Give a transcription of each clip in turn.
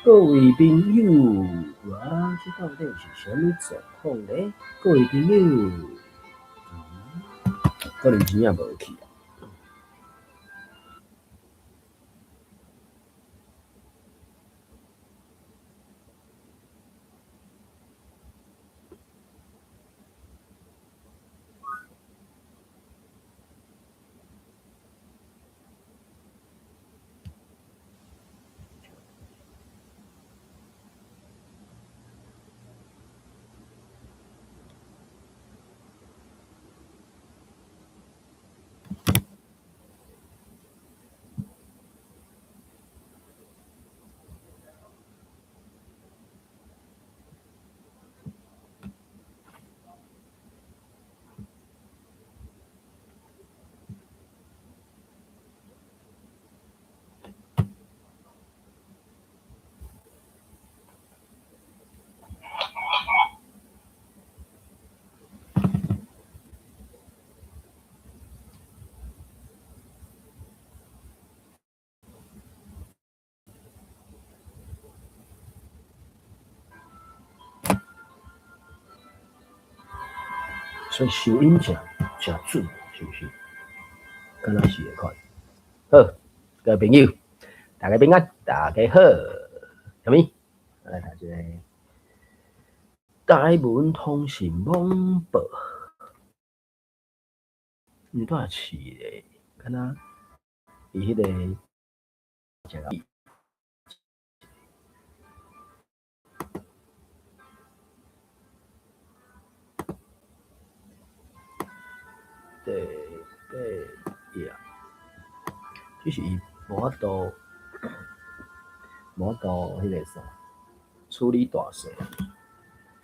各位朋友，哇，這到底是啥物狀況咧？各位朋友，可能真正無去啊。所以收音誠誠準，是毋是？敢若是會款。好，各位朋友，大家平安，大家好。啥物？來讀一个台文通訊網報。伊拄仔試咧，敢若伊彼个誠第八頁，只是伊無法度，無法度彼个啥處理大細。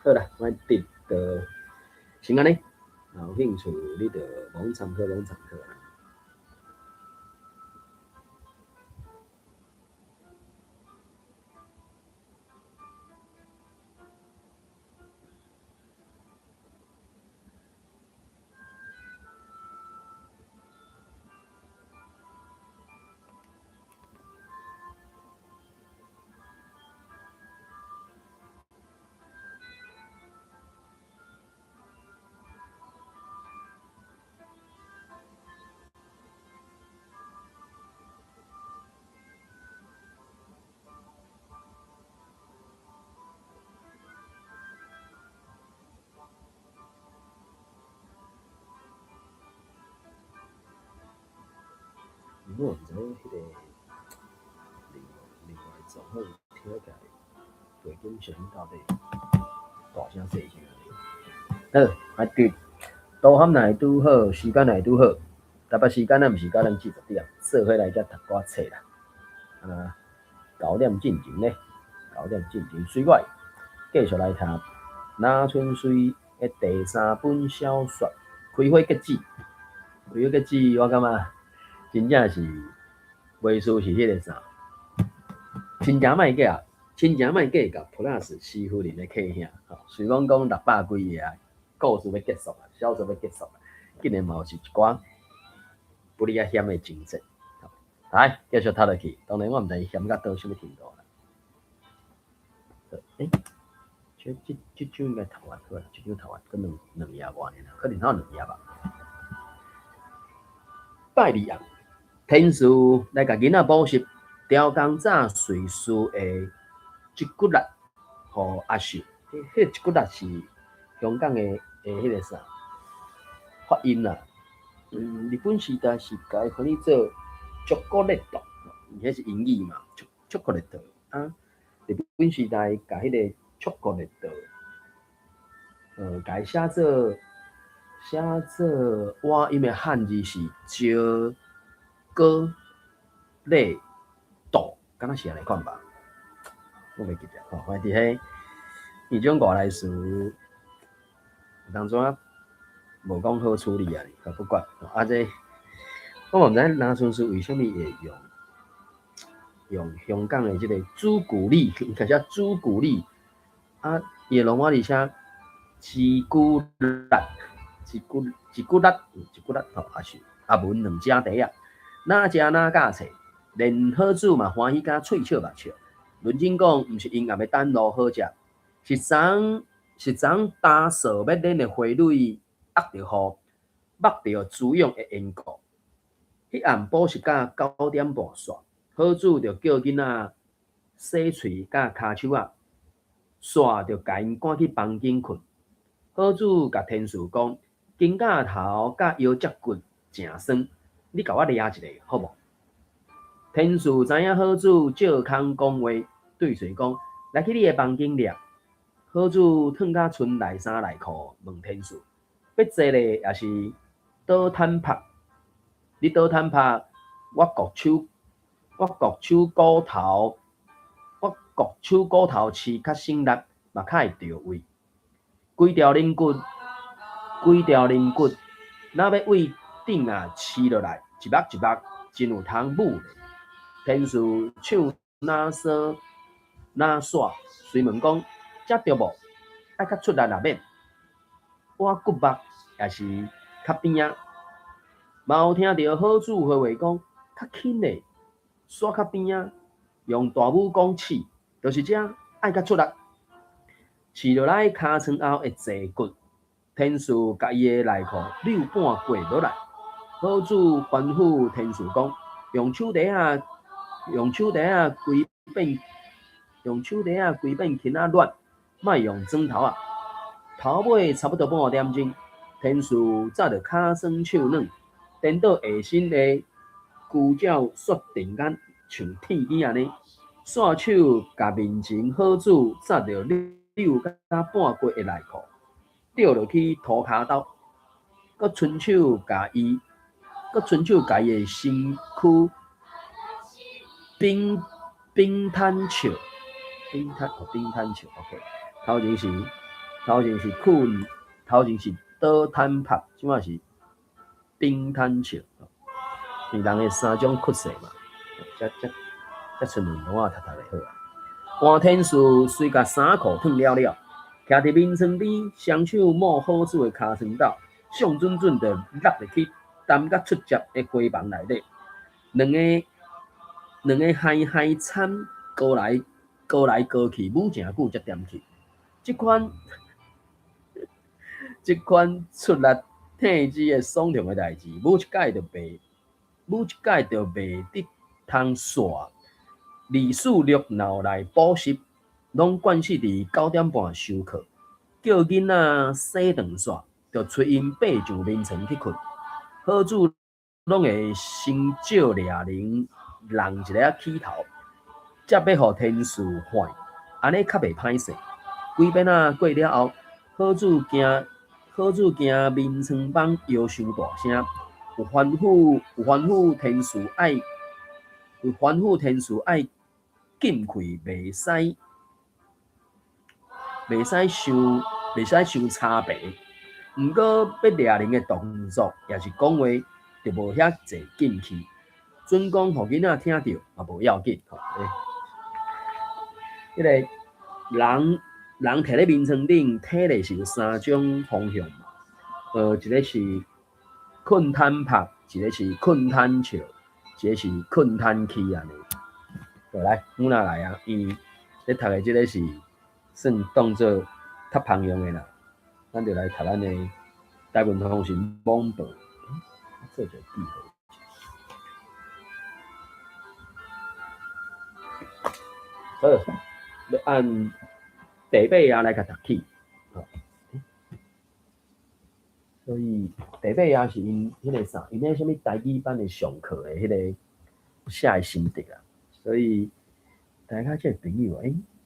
好啦，我直就先按呢，有興趣你就罔參考，罔參考啦。我毋知影彼个另外狀況聽起來背景聲音到底大聲細聲。好，啊對，導航若會拄好，時間若會拄好，台北時間咱毋是到咱4十點，做伙來遮讀寡冊啦。啊，9點進前咧，九點進前，隨我繼續來讀林春水的第三本小說《開花結子》。開花結子，我感覺真正是袂輸是彼个啥，親情莫計，親情莫計較 Plus 師夫人的客兄，吼，雖講講600幾頁啊，故事欲結束啊，小說欲結束啊，竟然嘛有是一寡不離仔險的情節。來，繼續讀落去。當然我毋知伊險甲到啥物程度啦。欸，這這這章應該讀完好啦，這章讀完，閣兩兩頁外爾，可能還有兩頁吧。拜二暗，天師來共囡仔補習，刁工早瑞士的朱古力予阿秀。彼個朱古力是香港的的彼个啥發音啦。日本時代是共伊翻譯做朱古力多，彼是英語嘛，朱古力多啊。日本時代共彼個朱古力多，共伊寫做寫做我音的漢字是焦哥勒豆，敢若是按呢款吧？我袂記得吼，反正佇彼伊種外來詞，當陣無講好處理啊，不管啊這，我嘛毋知林春水為啥物會用用香港的這个朱古力，伊寫朱古力，啊，伊的羅馬字寫朱古力，朱古朱古力，朱古力吼，也是阿文兩隻茶仔，哪食哪教冊，連好子嘛歡喜甲喙笑目笑，认真講，毋是陰暗的等路好食，是昨是昨打掃欲練的花蕊壓著雨，目著滋養的緣故。彼暗補習到9點半煞，好子就叫囡仔洗喙佮跤手仔，煞就共𪜶趕去房間睏。好子共天賜講：肩胛頭佮腰脊骨誠酸，你共我掠一下好無？天賜知影好子借空講話，對喙講：來去你的房間掠。好子褪甲賰內衫內褲，問天賜：欲坐咧，抑是倒坦拍？你倒坦拍，我國手骨頭飼較省力，嘛較會著位。規條龍骨，規條龍骨，若欲對頂仔飼落來，一目一目，真有通舞咧。天賜手若酸若煞，隨問講：遮著無？愛較出力也免。倚骨目抑是較邊仔？嘛有聽著好子回話講，較輕咧，煞較邊仔，用大拇公試，就是遮，愛較出力。飼落來尻川後的坐骨，天賜共伊的內褲扭半過落來。好子吩咐天賜講，用手袋仔規遍輕仔軟，莫用磚頭仔。頭尾差不多半點鐘，天賜紮著跤酸手軟，顛倒下身的龜鳥煞定甲像鐵機按呢，煞手共面前好子紮著扭甲半過的內褲，吊落去塗跤兜，閣伸手共伊的身軀冰冰毯笑，冰毯哦冰毯笑，OK，頭前是睏，頭前是倒坦拍，這擺是冰毯笑，因為人的三種屈勢嘛，這這出門我讀讀就好啊。黃天賜隨共衫褲褪了了，徛佇眠床邊，雙手摸好子的尻川斗，上準準就落入去澹甲出汁的花房內底，兩個嗨嗨參高來高去，舞誠久才恬去。這款出力退脂的爽痛的代誌，舞一擺就袂得通煞。二四六若有來補習，攏慣勢佇九點半收課，叫囡仔洗頓煞，就催𪜶爬上眠床去睏。好子攏會先借掠鈴弄一下起頭，才欲予天賜喊，按呢較袂歹勢。幾遍仔過了後，好子驚眠床枋搖傷大聲，有吩咐天賜愛禁氣，袂使傷差白。毋過欲掠鈴的動作，抑是講話，就無遐濟禁氣。準講予囡仔聽著嘛無要緊吼。彼個人人佇咧眠床頂，體力是有三種方向嘛。一個是睏坦拍，一個是睏坦笑，一個是睏坦氣按呢。好來，阮仔來啊，伊咧讀的這個是算當做較芳用的啦。咱就來讀咱的台文通訊網報，做一個記號。好，欲按第八頁來共讀起。所以第八頁是𪜶彼個啥，𪜶彼啥物台語班的上課的彼個寫的心得啊。所以大家這個朋友，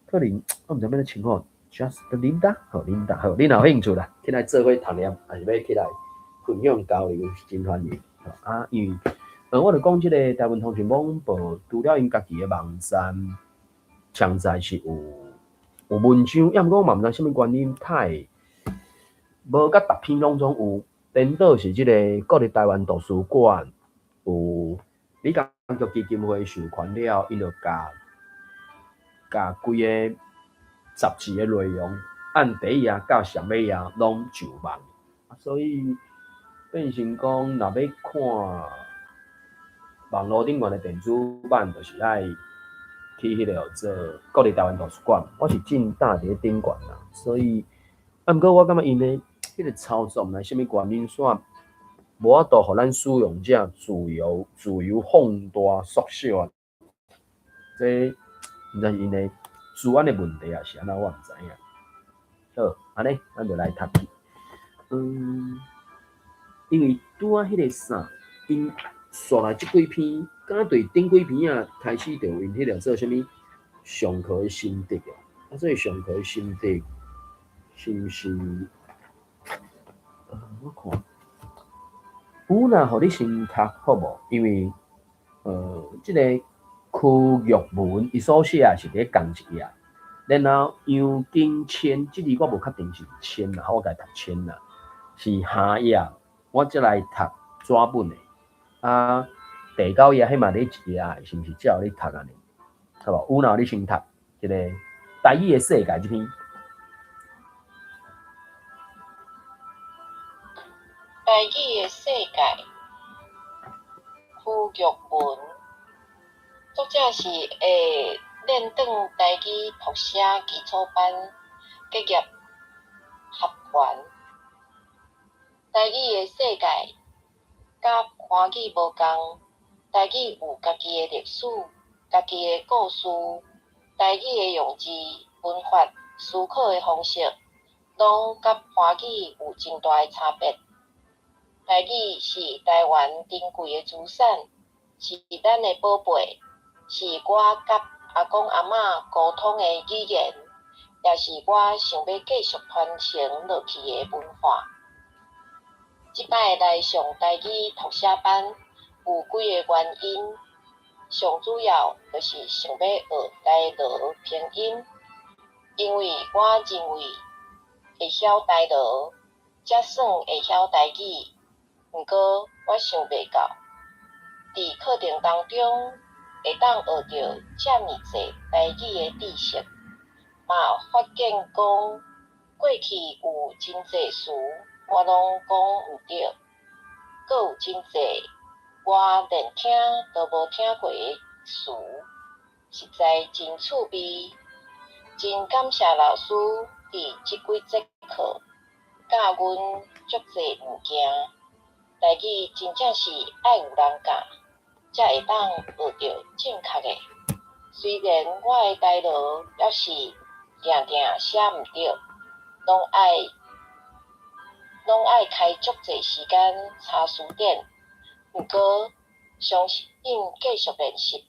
可能我毋知欲按怎稱呼，Just Linda，好 Linda，好，你若有興趣啦，起來做伙讀念，抑是欲起來分享交流，真歡迎。啊，因為我著講這個台灣通訊網報，除了𪜶家己的網站，常在是有文章，抑毋過我嘛毋知啥物原因，太無佮逐篇攏總有，顛倒是這個國立台灣圖書館有李光耀基金會授權了，𪜶就共規个雜誌的內容，按第一頁到上尾頁攏上網，所以變成講，若欲看網路頂懸的電子版，就是愛去彼个做國立臺灣圖書館，我是真早佇咧頂懸啦，所以啊，毋過我感覺𪜶的彼個操作毋知啥物原因，煞無法度予咱使用者自由放大縮小啊。這毋知是𪜶的資安的問題，抑是按怎，我毋知影。好，按呢，咱就來讀去。因為拄仔彼个啥，𪜶紲來這幾篇，敢若對頂幾篇仔開始就有𪜶彼個做啥物上課的心得啊。啊，所以上課的心得是毋是？我看有若予你先讀好無？因為這個區玉文伊所寫的是佇咧仝一頁，然後楊金千，這字我無確定是千啦，我共伊讀千啦，是下頁，我才來讀紙本的。啊，第九頁彼嘛佇一頁，是毋是照你讀按呢？好無？有若你先讀這個台語的世界這篇。台語的世界，區玉文，作者是會練轉台語讀寫基礎班結業學員。台語的世界佮華語無仝，台語有家己的歷史、家己的故事，台語的用字、文法、思考的方式，攏佮華語有真大的差別。台語是台灣珍貴的資產，是咱的寶貝，是我佮阿公阿嬤溝通的語言，也是我想欲繼續傳承落去的文化。這擺來上台語讀寫班，有幾个原因，上主要就是想欲學台羅拼音，因為我認為會曉台羅，才算會曉台語。毋過我想袂到，佇課程當中會當學著遮爾濟台語的知識，嘛發現講過去有真濟詞我攏講毋著，閣有真濟我連聽都無聽過的詞，實在真趣味。真感謝老師佇這幾節課教阮足濟物件。台語真正是愛有人教，才會當學著正確的。雖然我的台羅猶是定定寫毋著，攏愛開足濟時間查詞典，毋過相信繼續練習，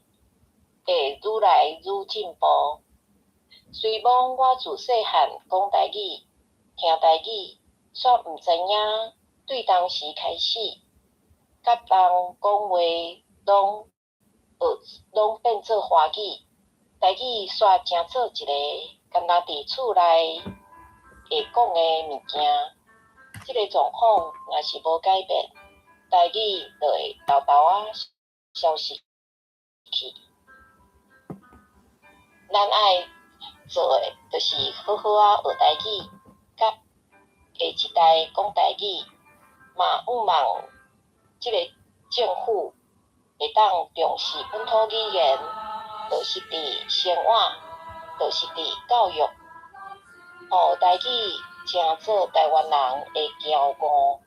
會愈來愈進步。雖罔我自細漢講台語、聽台語，煞毋知影對當時開始，佮人講話攏學攏變做華語，台語煞成做一個干焦佇厝內會講的物件。這个狀況若是無改變，台語就會沓沓仔消失去。咱愛做的，就是好好仔學台語，佮下一代講台語，嘛向望這个政府會當重視本土語言，落實佇生活，落實佇教育，予台語成做台灣人的驕傲。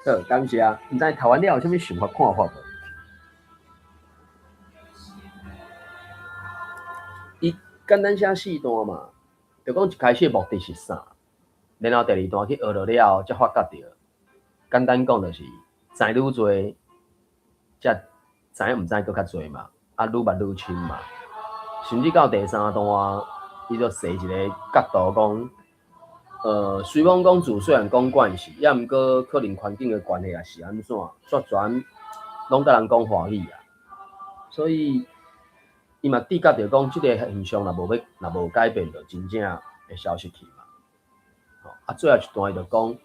好，感謝。毋知讀完了有啥物想法看法無？伊簡單寫四段嘛，就講一開始的目的是啥，然後第二段去學落了後，才發覺著，簡單講就是知愈濟，才知影毋知閣較濟嘛，啊，愈捌愈深嘛。甚至到第三段，伊就踅一个角度講，雖罔講自細漢講慣勢，抑毋過可能環境的關係抑是按怎，煞全攏佮人講華語啊。所以，伊嘛直覺著講，這个現象若無欲，若無改變，就真正會消失去嘛。吼，啊，最後一段伊就講，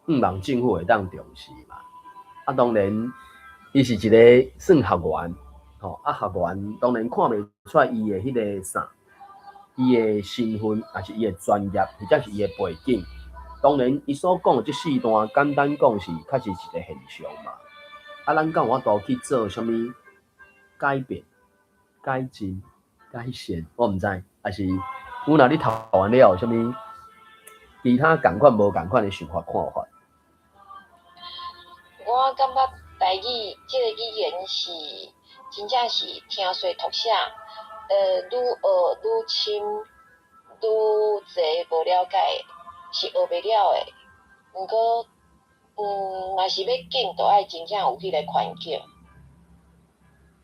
向望政府會當重視嘛。啊，當然，伊是一个算學員，吼，啊，學員當然看袂出來伊的彼个啥，伊的身份，抑是伊的專業，或者是伊的背景。當然，伊所講的這四段，簡單講是確實是一個現象嘛。啊，咱敢有法度去做啥物改變、改進？改善，我毋知，抑是有若你讀完了有啥物其他仝款無仝款的想法看法？我感覺台語這個語言是真正是聽說讀寫，愈學愈深，愈濟無了解，是學袂了的。毋過，若是欲緊，就愛真正有彼個環境。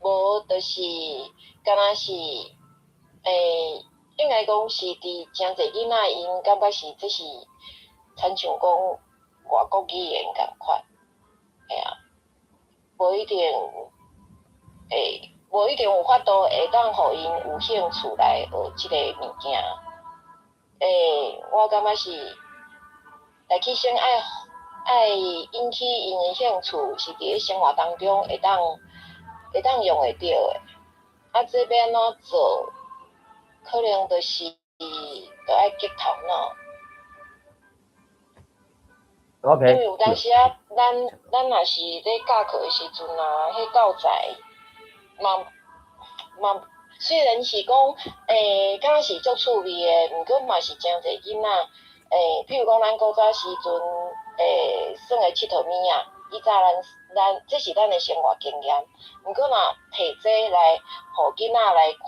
無就是敢若是，應該講是佇誠濟囡仔𪜶感覺是這是親像講外國語言仝款，嘿啊，無一定有法度會當予𪜶有興趣來學這个物件。我感覺是，來去先愛引起𪜶的興趣，是佇咧生活當中會當用會著的。啊，這欲按怎做，可能就是著愛激頭腦。 因為有當時啊，咱若是咧教課的時陣啊，彼教材嘛雖然是講，敢若是足趣味的，毋過嘛是誠濟囡仔，譬如講咱古早時陣，耍的𨑨迌物仔，以早咱這是咱的生活經驗，毋過若提這來，予囡仔來看，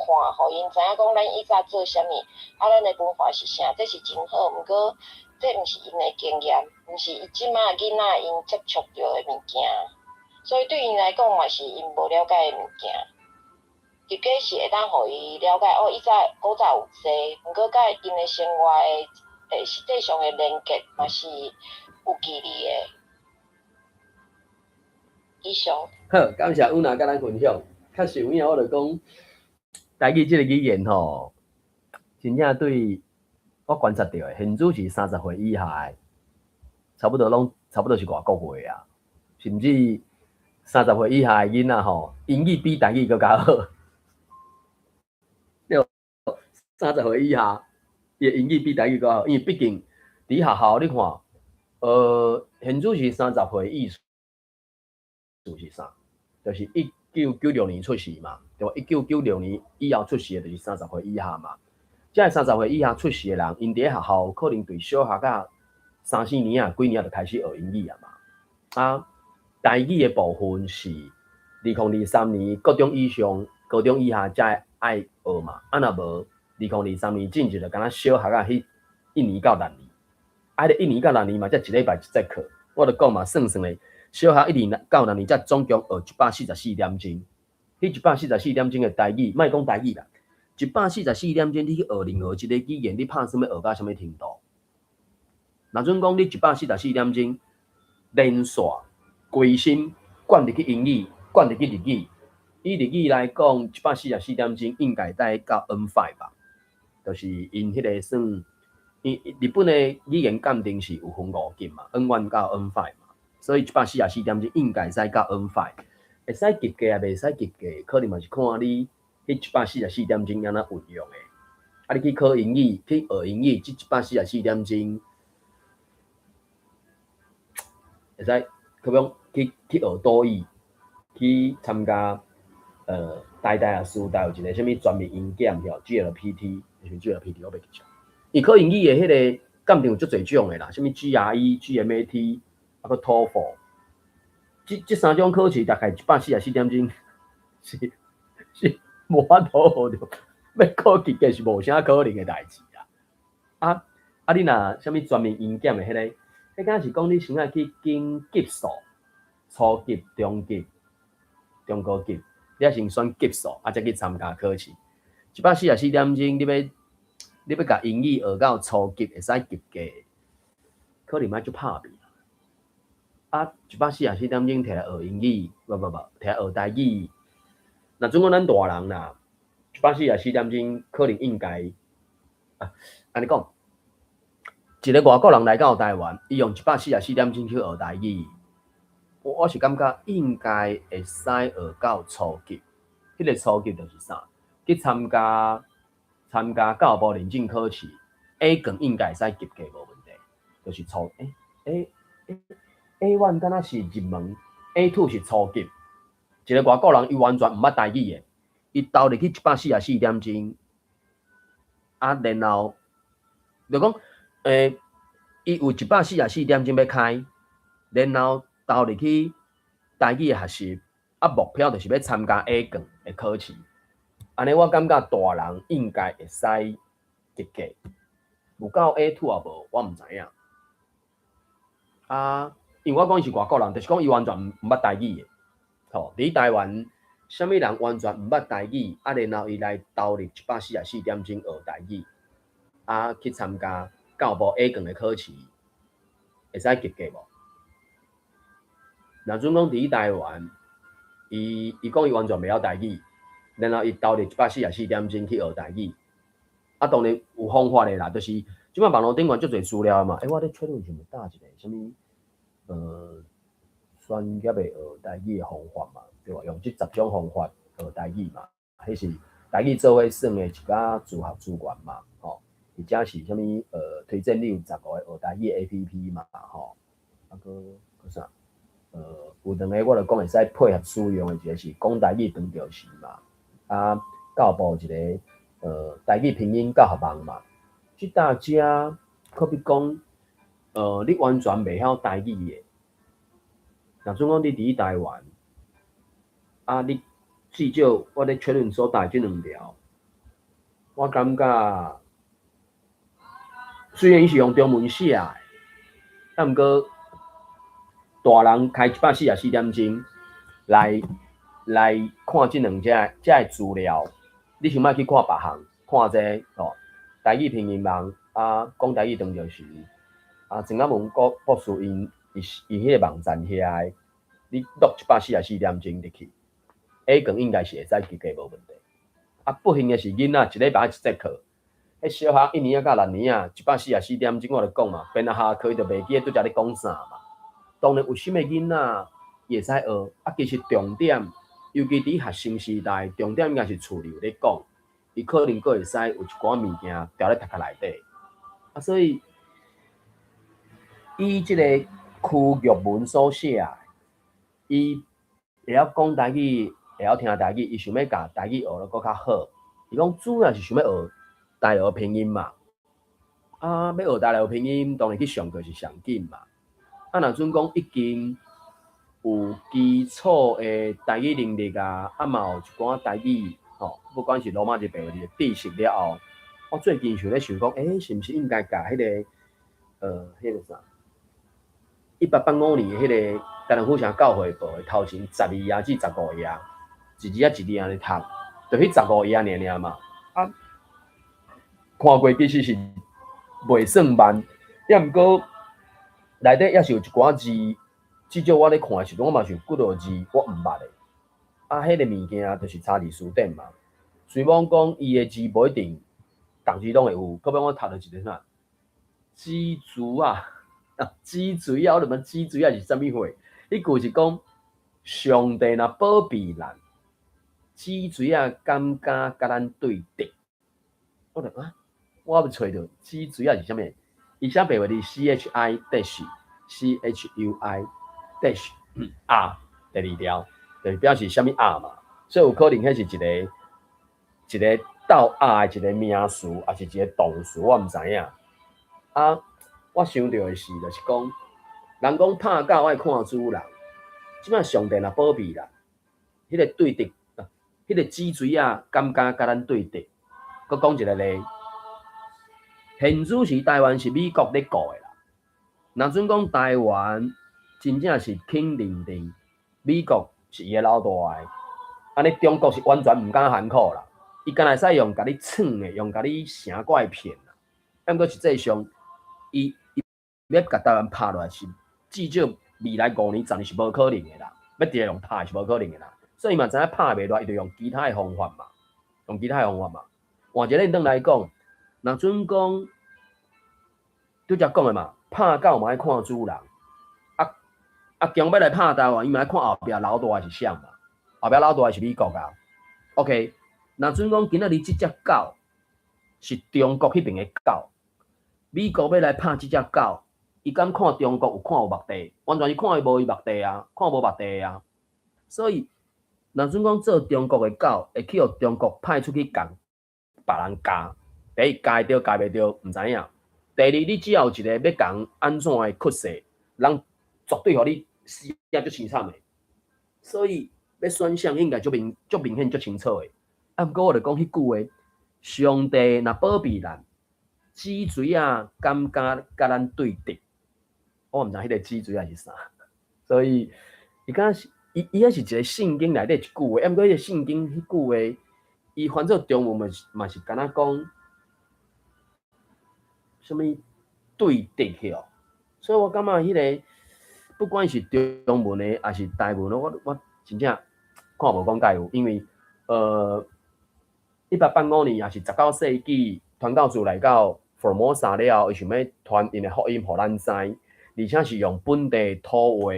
予𪜶知影講咱以早做啥物，啊，咱的文化是啥，這是真好，毋過這毋是𪜶的經驗，毋是伊這馬囡仔𪜶接觸著的物件，所以對𪜶來講嘛是𪜶無了解的物件。入假是會當予伊了解，哦，以早古早有這，毋過佮𪜶的生活的實際上的連結嘛是有距離的。以上。好，感謝有娜佮咱分享。確實有影，我就講台語這个語言吼，真正對我觀察著的，現主是30歲以下的，差不多攏差不多是外國話啊，甚至三十歲以下的囡仔吼，英語比台語閣較好。對，三十歲以下，伊的英語比台語閣好，因為畢竟佇學校你看，現主是三十歲意思是啥？就是1996年出世嘛，對無？1996年以後出世的，就是三十歲以下嘛。這三十歲以下出世的人，𪜶佇咧學校可能對小學甲三四年啊、幾年啊就開始學英語啊嘛。啊，台語的部分是2023年國中以上、高中以下才愛學嘛。啊，若無2023年進前就敢若小學啊，彼1年到6年，啊，彼個一年到六年嘛，才一禮拜一節課。我就講嘛，算算咧，小學1年到6年，才總共學144點鐘。彼一百四十四點鐘的台語，莫講台語啦，一百四十四點鐘，你去學任何一個語言，你拍算欲學到啥物程度？若準講你一百四十四點鐘連續規心灌入去英語，灌入去日語，以日語來講，一百四十四點鐘應該會到 N5 吧？就是𪜶彼个算，伊日本的語言鑑定是有分五級嘛，N1 到 N5 嘛，所以一百四十四點鐘應該會使到 N5，會使及格也袂使及格，可能嘛是看你彼一百四十四點鐘按怎運用的。啊，你去考英語，去學英語，這一百四十四點鐘會使，比如講去學多益，去參加台大啊、師大有一個啥物全面英檢吼，GLPT，是 GLPT 我袂記得。伊考英語的彼个鑑定有足濟種的啦，啥物 GRE、GMAT，啊閣 TOEFL，這三種考試大概一百四十四點鐘是無法度學著，欲考及格是無啥可能的代誌啊！啊，你若啥物全面英檢的彼个，彼敢是講你先愛去經級數，初級、中級、中高級，你愛先選級數，啊，才去參加考試。一百四十四點鐘，你欲共英語學到初級會使及格，可能愛足拍拚。啊，一百四十四點鐘摕來學英語，無無無，摕來學台語。若準講咱大人啦，一百四十四點鐘可能應該啊，按呢講，一个外國人來到台灣，伊用一百四十四點鐘去學台語，我是感覺應該會使學到初級。彼個初級就是啥？去參加教育部認證考試，A 卷應該會使及格無問題，就是初A1 敢若是入門，A2 是初級。一个外國人伊完全毋捌台語的，伊投入去144點鐘，啊，然後就講，伊有一百四十四點鐘欲開，然後投入去台語的學習，啊，目標就是欲參加 A 卷的考試。按呢，我感覺大人應該會使及格，有夠 A2 也無，我毋知影。啊，因為我講伊是外國人，就是講伊完全毋捌台語的，吼，佇台灣，啥物人完全毋捌台語，啊，然後伊來投入一百四十四點鐘學台語，啊，去參加教育部 A 卷的考試，會使及格無？若準講佇台灣，伊講伊完全袂曉台語，然後伊投入一百四十四點鐘去學台語，啊，當然有方法的啦，就是這擺網路頂懸足濟資料嘛。欸，我咧確認是毋是打一個啥物專業的學台語的方法嘛，對無？用這十種方法學台語嘛，彼是台語做伙算的一寡自學資源嘛，吼，或者是啥物推薦你有十五個學台語的 APP 嘛，吼，啊閣閣啥？有兩个我就講會使配合使用的，一個是講台語當著時嘛，啊，教育部一个台語拼音教學網嘛。這大家可比講，你完全袂曉台語的，若準講你佇台灣，啊，你至少我咧確認所帶這兩條，我感覺雖然伊是用中文寫的，啊，毋過大人開一百四十四點鐘來看這兩隻這个資料，你先莫去看別項，看這個吼，台語拼音網啊，講台語當著時，啊，鄭雅文博博士𪜶伊彼个網站遐的，你錄一百四十四點鐘入去，A 卷應該是會使及格無問題。啊，不幸的是囡仔一禮拜一節課，彼小學一年仔到六年仔，一百四十四點鐘我就講嘛，邊仔下課伊就袂記得拄才咧講啥嘛。當然有心的囡仔伊會使學，啊，其實重點，尤其佇學生時代，重點應該是厝裡有咧講，伊可能閣會使有一寡物件牢咧頭殼內底。啊，所以以這個區玉文所寫的，伊會曉講台語，會曉聽台語，伊想欲共台語學得閣較好。伊講主要是想欲學台語拼音嘛。啊，欲學台語拼音，當然去上課是上緊嘛。啊，若準講已經有基礎的台語能力啊，啊嘛有一寡台語吼，不管是羅馬字、白話字的知識了後，我最近想咧想講，欸，是毋是應該共彼個啥，185年彼個台南府城教會報的頭前十二頁至十五頁，一字仔一字按呢讀，就彼十五頁爾爾嘛。啊，看過其實是袂算慢，抑毋過內底抑是有一寡字，至少我咧看的時陣，我嘛是有幾落字我毋捌的。啊，彼个物件就是查字詞典嘛。雖罔講伊的字無一定逐字攏會有，可比我讀著一個啥，雞足啊，啊雞嘴啊，我就問雞嘴啊是啥物貨？彼句是講上帝若保庇咱，雞嘴仔敢敢共咱對敵？我就啊，我猶未揣著雞嘴仔是啥物？伊寫白話字 C H I dash C H U I dash R 第二條，就是表示啥物鴨嘛，所以有可能彼是一个一个鬥鴨的一個名詞，抑是一個動詞，我毋知影。啊，我想著的是，就是講，人講拍狗愛看主人，這擺上帝若保庇啦，彼個對敵，彼個雞嘴仔敢敢共咱對敵？閣講一個例，現此時台灣是美國咧顧的啦。若準講台灣真正是肯認定美國是伊的老大的，按呢中國是完全毋敢含苦啦。伊敢若會使用共你耍的，用共你成怪騙啦。啊，毋過實際上，伊欲共台灣拍落來是至少未來5年、10年是無可能的啦。欲直接用拍是無可能的啦。所以伊嘛知影拍袂落，伊就用其他的方法嘛，用其他的方法嘛。換一個轉來講，若準講拄才講的嘛，拍狗嘛愛看主人。啊啊，強欲來拍台灣，伊嘛愛看後壁老大是啥嘛？後壁老大是美國啊。OK，若準講今仔日這隻狗是中國彼爿的狗，美國欲來拍這隻狗，伊敢看中國有看有目的？完全是看伊無伊目的啊，看無目的啊。所以若準講做中國的狗，會去予中國派出去共別人咬，第一咬會著咬袂著，毋知影。第二，你只要有一个欲共按怎的屈勢，人絕對予你死啊足凄慘的。所以欲選項應該足明足明顯足清楚的。啊，毋過我就講彼句話：上帝若保庇咱，紫錘仔敢敢佮咱對敵？我毋知彼个紫錘仔是啥，所以伊敢若是伊伊彼是一个聖經內底一句話，啊，毋過彼个聖經彼句話，伊翻做中文嘛是嘛是敢若講啥物對敵吼，所以我感覺彼个不管是中文的抑是台文的，我我真正看無講蓋有，因為1885年抑是19世紀，傳教士來到福爾摩沙了後，伊想欲傳𪜶的福音予咱知，而且是用本地土話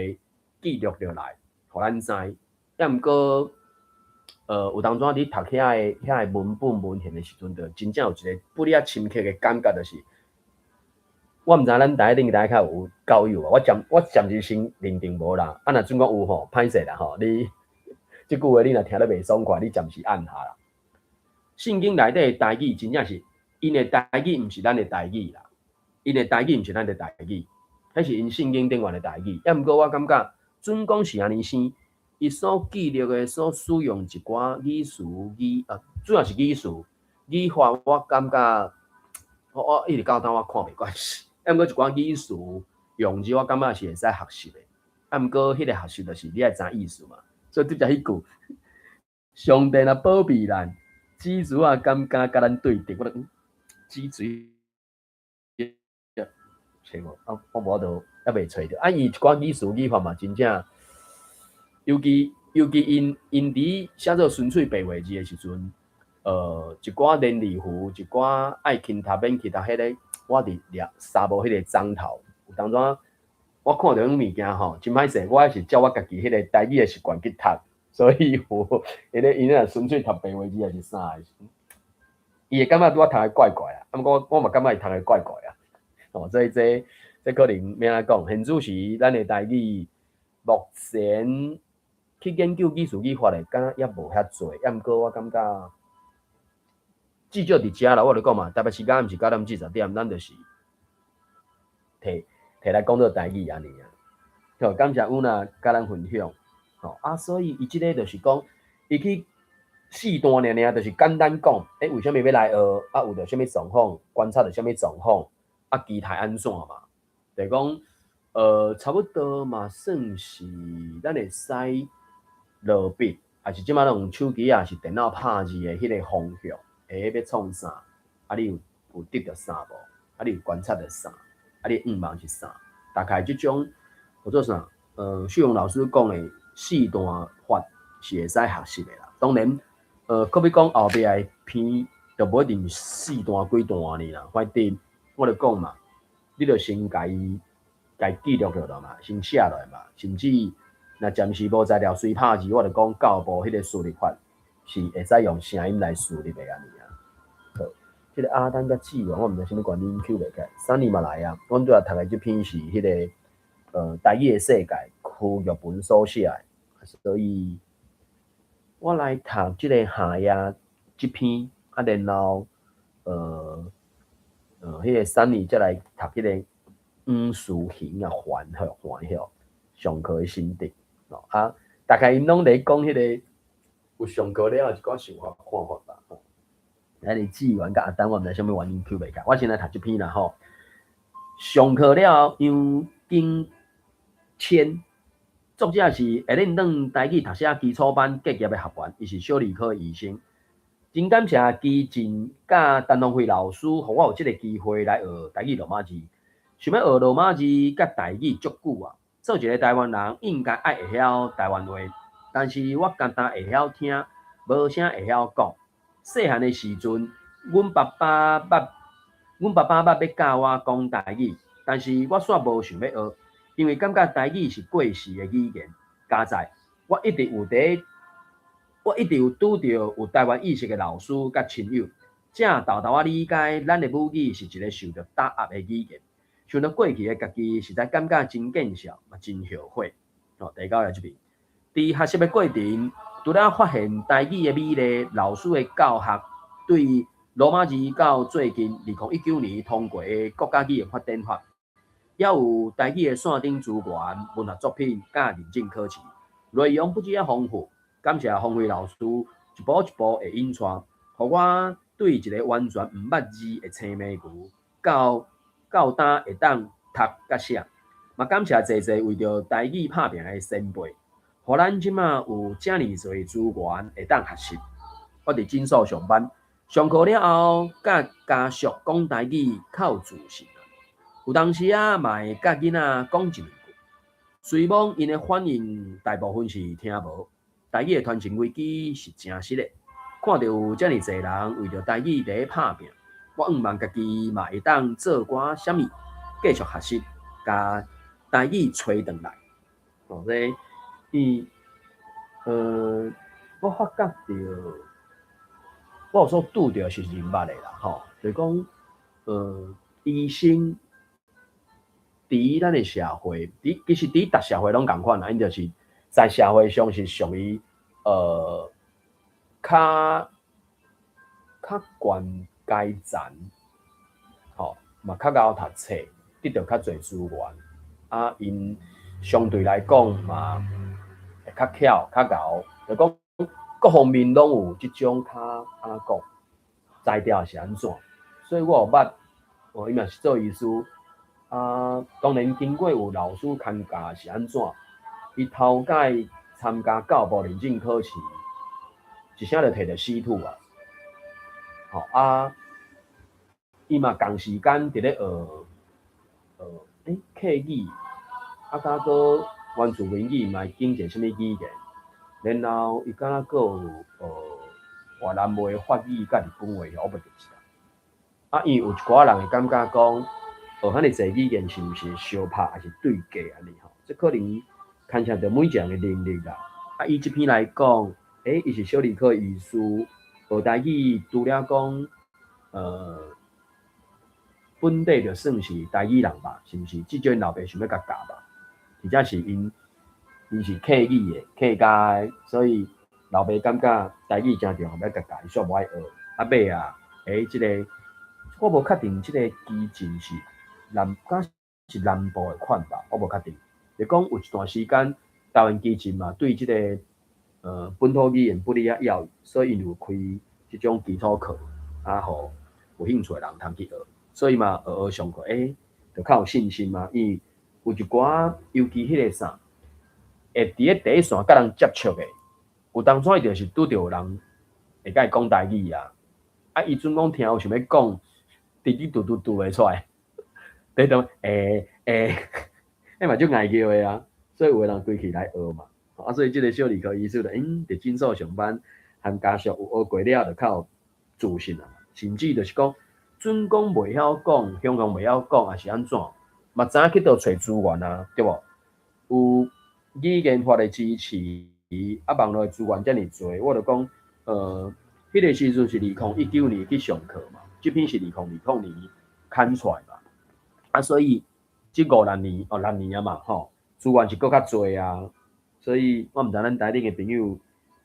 記錄落來，予咱知。抑毋過，有當陣你讀遐个遐个文本文獻的時陣，就真正有一個不哩較深刻的感覺，就是我毋知咱台頂台較有教友無，我暫我暫時先認定無啦。啊，若準講有吼，歹勢啦吼，你這句話你若聽得袂爽快，你暫時按下啦。聖經內底的台語真正是，𪜶的台語毋是咱的台語啦，𪜶的台語毋是咱的台語，彼是𪜶聖經頂懸的台語。抑毋過我感覺，準講是按呢生，伊所記錄的、所使用一寡語詞語啊，主要是語詞語法，我感覺我我一直到今我看袂慣勢。抑毋過一寡語詞用字，我感覺是會使學習的。啊，毋過彼个學習就是你愛知意思嘛。所以拄才彼句，上帝若保庇咱，紫錘仔敢敢佮咱對敵，我就紫錘，揣無啊，我無法度猶未揣著。啊，伊一寡語詞語法嘛，真正，尤其尤其𪜶𪜶佇寫做純粹白話字的時陣，一寡連字符，一寡愛輕讀免輕讀，彼个我佇掠捎無彼个章頭。有當陣我看著彼種物件吼，真歹勢，我還是照我家己彼個台語的習慣去讀，所以有彼个𪜶若純粹讀白話字還是啥的，伊會感覺我讀得怪怪啊，啊，毋過我嘛感覺伊讀得怪怪啊，哦，所以這這可能欲按怎講，現此時咱的台語目前去研究語詞語法的，敢若猶無遐濟，抑毋過我感覺至少佇遮啦，我就講嘛，台北時間毋是9點40，咱就是提提來講做台語按呢啊。好，感謝有娜佮咱分享，吼啊，所以伊這个就是講，伊去四段爾爾，就是簡單講，為啥物欲來學，啊，有著啥物狀況，觀察著啥物狀況，啊，期待按怎嘛？就是講，差不多嘛，算是咱會使落筆，抑是這擺用手機抑是電腦拍字的彼个方向，欲創啥？啊，你有有得著啥無？啊，你有觀察著啥？啊，你願望是啥？大概這種叫做啥？旭榮老師講的四段法是會使學習的啦。當然，可比講後壁的篇就無一定四段幾段按呢啦。反正我就講嘛，你就先共伊共伊記錄落來嘛，先寫落來嘛，甚至若暫時無材料隨拍字，我就講教部彼個輸入法是會使用聲音來輸入的按呢啊。好，這个阿丹佮志源，我毋知啥物原因 Q 袂開。三年嘛來啊，阮拄仔讀的這篇是彼个台語的世界，區玉文所寫的，所以我來讀這个下頁這篇，啊，然後彼个三年才來讀彼个黃書行啊，還吼還吼上課的心得，哦啊，大概𪜶攏咧講彼个有上課了後一寡想法看法吧。吼，啊，你志源佮阿丹，我毋知啥物原因 Q 袂開，我先來讀這篇啦吼。上課了後，楊景謙，作者是會練轉台語讀寫基礎班畢業的學員，伊是小兒科醫生。真感謝基進佮陳龍輝老師，予我有這个機會來學台語羅馬字。想欲學羅馬字佮台語足久啊，做一个台灣人應該愛會曉台灣話，但是我干焦會曉聽，無啥會曉講。細漢的時陣，阮爸爸捌，阮爸爸捌欲教我講台語，但是我煞無想欲學，因為感覺台語是過時的語言。佳哉我一直有佇，我一直有拄著有台灣意識的老師佮親友，才沓沓仔理解咱的母語是一个受著打壓的語言。想著過去的家己，實在感覺真見笑，嘛真後悔。哦，第九頁這邊，佇學習的過程，除了發現台語的美麗，老師的教學對羅馬字到最近2019年通過的國家語言發展法，也有台語的線頂資源、文學作品佮認證考試，內容不止遐豐富。感謝方輝老師一步一步的引帶，予我對一个完全毋捌字的青盲牛，到今會當讀佮寫。嘛感謝濟濟為著台語拍拚的前輩，予咱這馬有遮爾濟資源會當學習。我佇診所上班，上課了後，佮家屬講台語較有自信。有當時仔嘛會佮囡仔講一兩句，雖罔𪜶的反應大部分是聽無。台語的傳承危機是誠實的，看著有遮爾濟人為著台語佇咧拍拚，我向望家己嘛會當做寡啥物，繼續學習，共台語揣轉來。哦，這伊，我發覺著，我有所拄著是認捌的啦，吼，就是講，醫生佇咱的社會，佇其實佇逐社會攏仝款啦，𪜶就是在社會上是屬於較懸階層，吼，嘛較𠢕讀冊，得著較濟資源，啊，𪜶相對來講嘛會較巧、較𠢕，就講各方面攏有這種較按怎講，才調是按怎，所以我有捌，哦，伊嘛是做醫師，啊，當然經過有老師牽教是按怎，伊頭擺參加教部認證考試，一聲就提著 C2 啊，吼啊，伊嘛仝時間佇咧學學客語，啊，佮閣原住民語嘛會經一個啥物語言，然後伊敢若閣有學越南話、法語佮日本話，我袂記得。啊，因為有一寡人會感覺講，學遐爾濟語言是毋是相拍，抑是對價按呢吼？這可能牽涉著每一個人的能力啦。啊，以這篇來講，伊是小兒科醫師，學台語除了講，本地就算是台語人吧，是毋是？至少𪜶老爸想欲共教吧，而且是𪜶𪜶是客語的客家的，所以老爸感覺台語誠重要，欲共教，伊煞無愛學。啊尾啊，這个我無確定，這个基進是南，敢是南部的款吧？我無確定。就講有一段時間，台灣基進嘛，對這个本土語言不離遐要，所以𪜶有開這種基礎課，啊，予有興趣的人通去學。所以嘛，學學上課，就較有信心嘛。因為有一寡，尤其彼个啥，會佇咧第一線佮人接觸的，有當陣伊就是拄著有人會共伊講台語啊。啊，伊準講聽有想欲講，直直嘟嘟嘟袂出來，佇當彼嘛足𠢕叫的啊。所以有的人規氣來學嘛。啊，所以這个小兒科醫師就佇診所上班，和家屬有學過了，就較有自信啊。甚至就是講，準講袂曉講，雄雄袂曉講，抑是按怎，嘛知影去佗揣資源啊，對無？有語言法的支持，啊，網路的資源遮爾濟，我就講，彼个時陣是2019年去上課嘛，這篇是2020年刊出來嘛，啊，所以這五六年，哦，六年啊嘛，吼，資源是閣較濟啊，所以我毋知咱台頂的朋友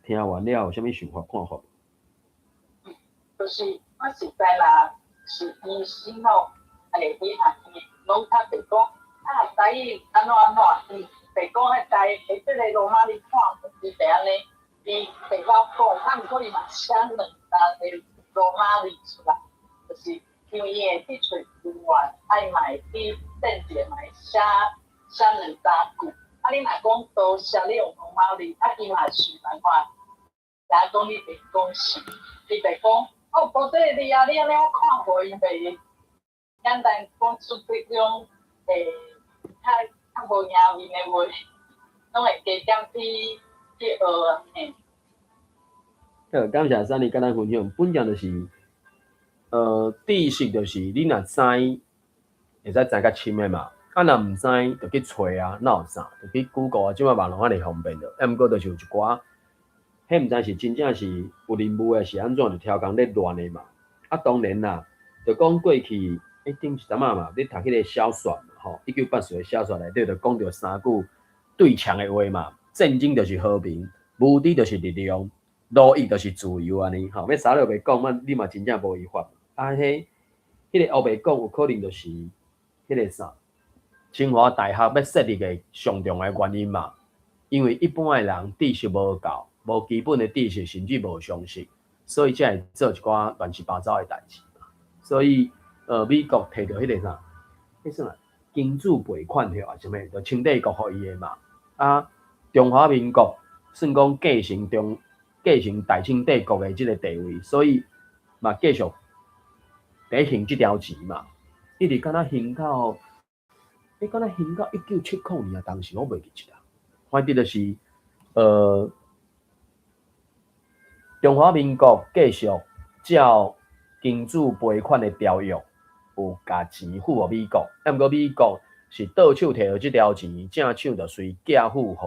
聽完了有啥物想法看法？就是我實在啦，是醫生吼，伊也伊攏較白講，啊，台語按怎按怎，伊白講彼台，這个羅馬字看伊就按呢，伊袂曉講，啊，毋過伊嘛寫兩三个羅馬字出來，就是因為伊會去揣資源，啊，伊嘛會去電視嘛會寫寫兩三句，啊，你若講多謝你用羅馬字，啊，伊嘛想辦法，也講你袂講是，伊袂講。哦，無這個字啊，你按呢我看無，伊袂簡單講出這種較無贏面的話，攏會加減去學啊，嘿。好，感謝珊妮佮咱分享，本來就是，知識就是你若知，會使知較深的嘛。啊，若毋知，就去揣啊，哪有啥？就去 Google 啊，這擺網路遐爾方便著。啊，毋過就是有一寡，彼毋知是真正是有任務的，是按怎就超工咧亂的嘛。啊，當然啦，就講過去，頂一陣仔嘛，咧讀彼个小說嘛，吼，1984的小說內底就講著三句對牆的話嘛，戰爭就是和平，無知就是力量，奴役就是自由按呢吼。欲啥咧白講嘛，你嘛真正無依法。啊，彼個烏白講有可能就是彼個啥，清華大學欲設立的上重要的原因嘛。因為一般的人知識無夠，無基本的知識，甚至無常識，所以才會做一寡亂七八糟的代誌嘛。所以，美國提著彼個啥，彼算啥？金主賠款還是啥物？就清帝國予伊的嘛。啊，中華民國算講繼承大清帝國的這個地位，所以嘛繼續佇還這條錢嘛。一直敢若還到，敢若還到1970年啊，當時我袂記得啦。反正就是，中華民國繼續照金主賠款的條約，有共錢付予美國，啊，毋過美國是倒手提著這條錢，正手就隨寄付予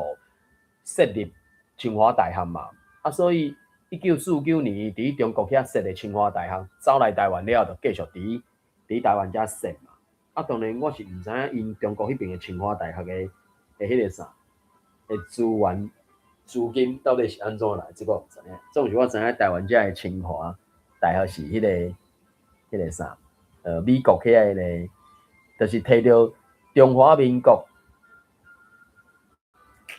設立清華大學嘛。啊，所以1949年佇中國遐設立清華大學，走來台灣了後，就繼續佇台灣遮設嘛。啊，當然我是毋知影𪜶中國彼爿的清華大學的彼個啥的資源資金到底是按怎來，這個我毋知影。總是我知影台灣遮的清華大學是彼個啥，美國遐個，就是提著中華民國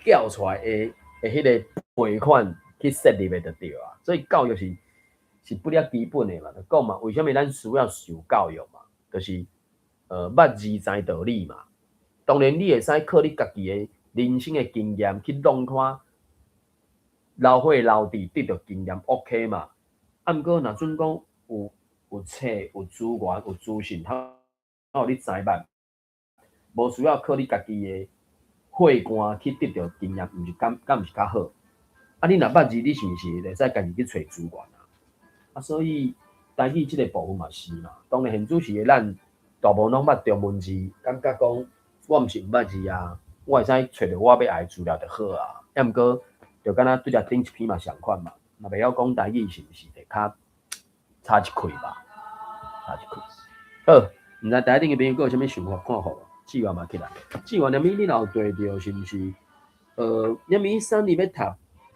繳出來的彼個賠款去設立的就對啊。所以教育是不了基本的嘛，就講嘛，為啥物咱需要受教育嘛？就是捌字知道理嘛。當然你會使靠你家己的人生的經驗去弄看老歲老智得著經驗 OK 嘛。啊，毋過若準講有冊、有資源、有資訊，通予你知捌，無需要靠你家己的血汗去得著經驗，毋是敢毋是較好？啊，你若捌字，你是毋是會使家己去揣資源啊？啊，所以台語這個部分嘛是嘛。當然現主時的咱大部分攏捌中文字，感覺講我毋是毋捌字啊，我會使揣著我欲愛的資料就好啊。啊，毋過就敢若拄才頂一篇嘛相款嘛，若袂曉講台語是毋是會較差一氣吧？差一氣。好，毋知台頂的朋友閣有啥物想法看法無？志願嘛起來，志願連物你若有對著是毋是？連物三年欲讀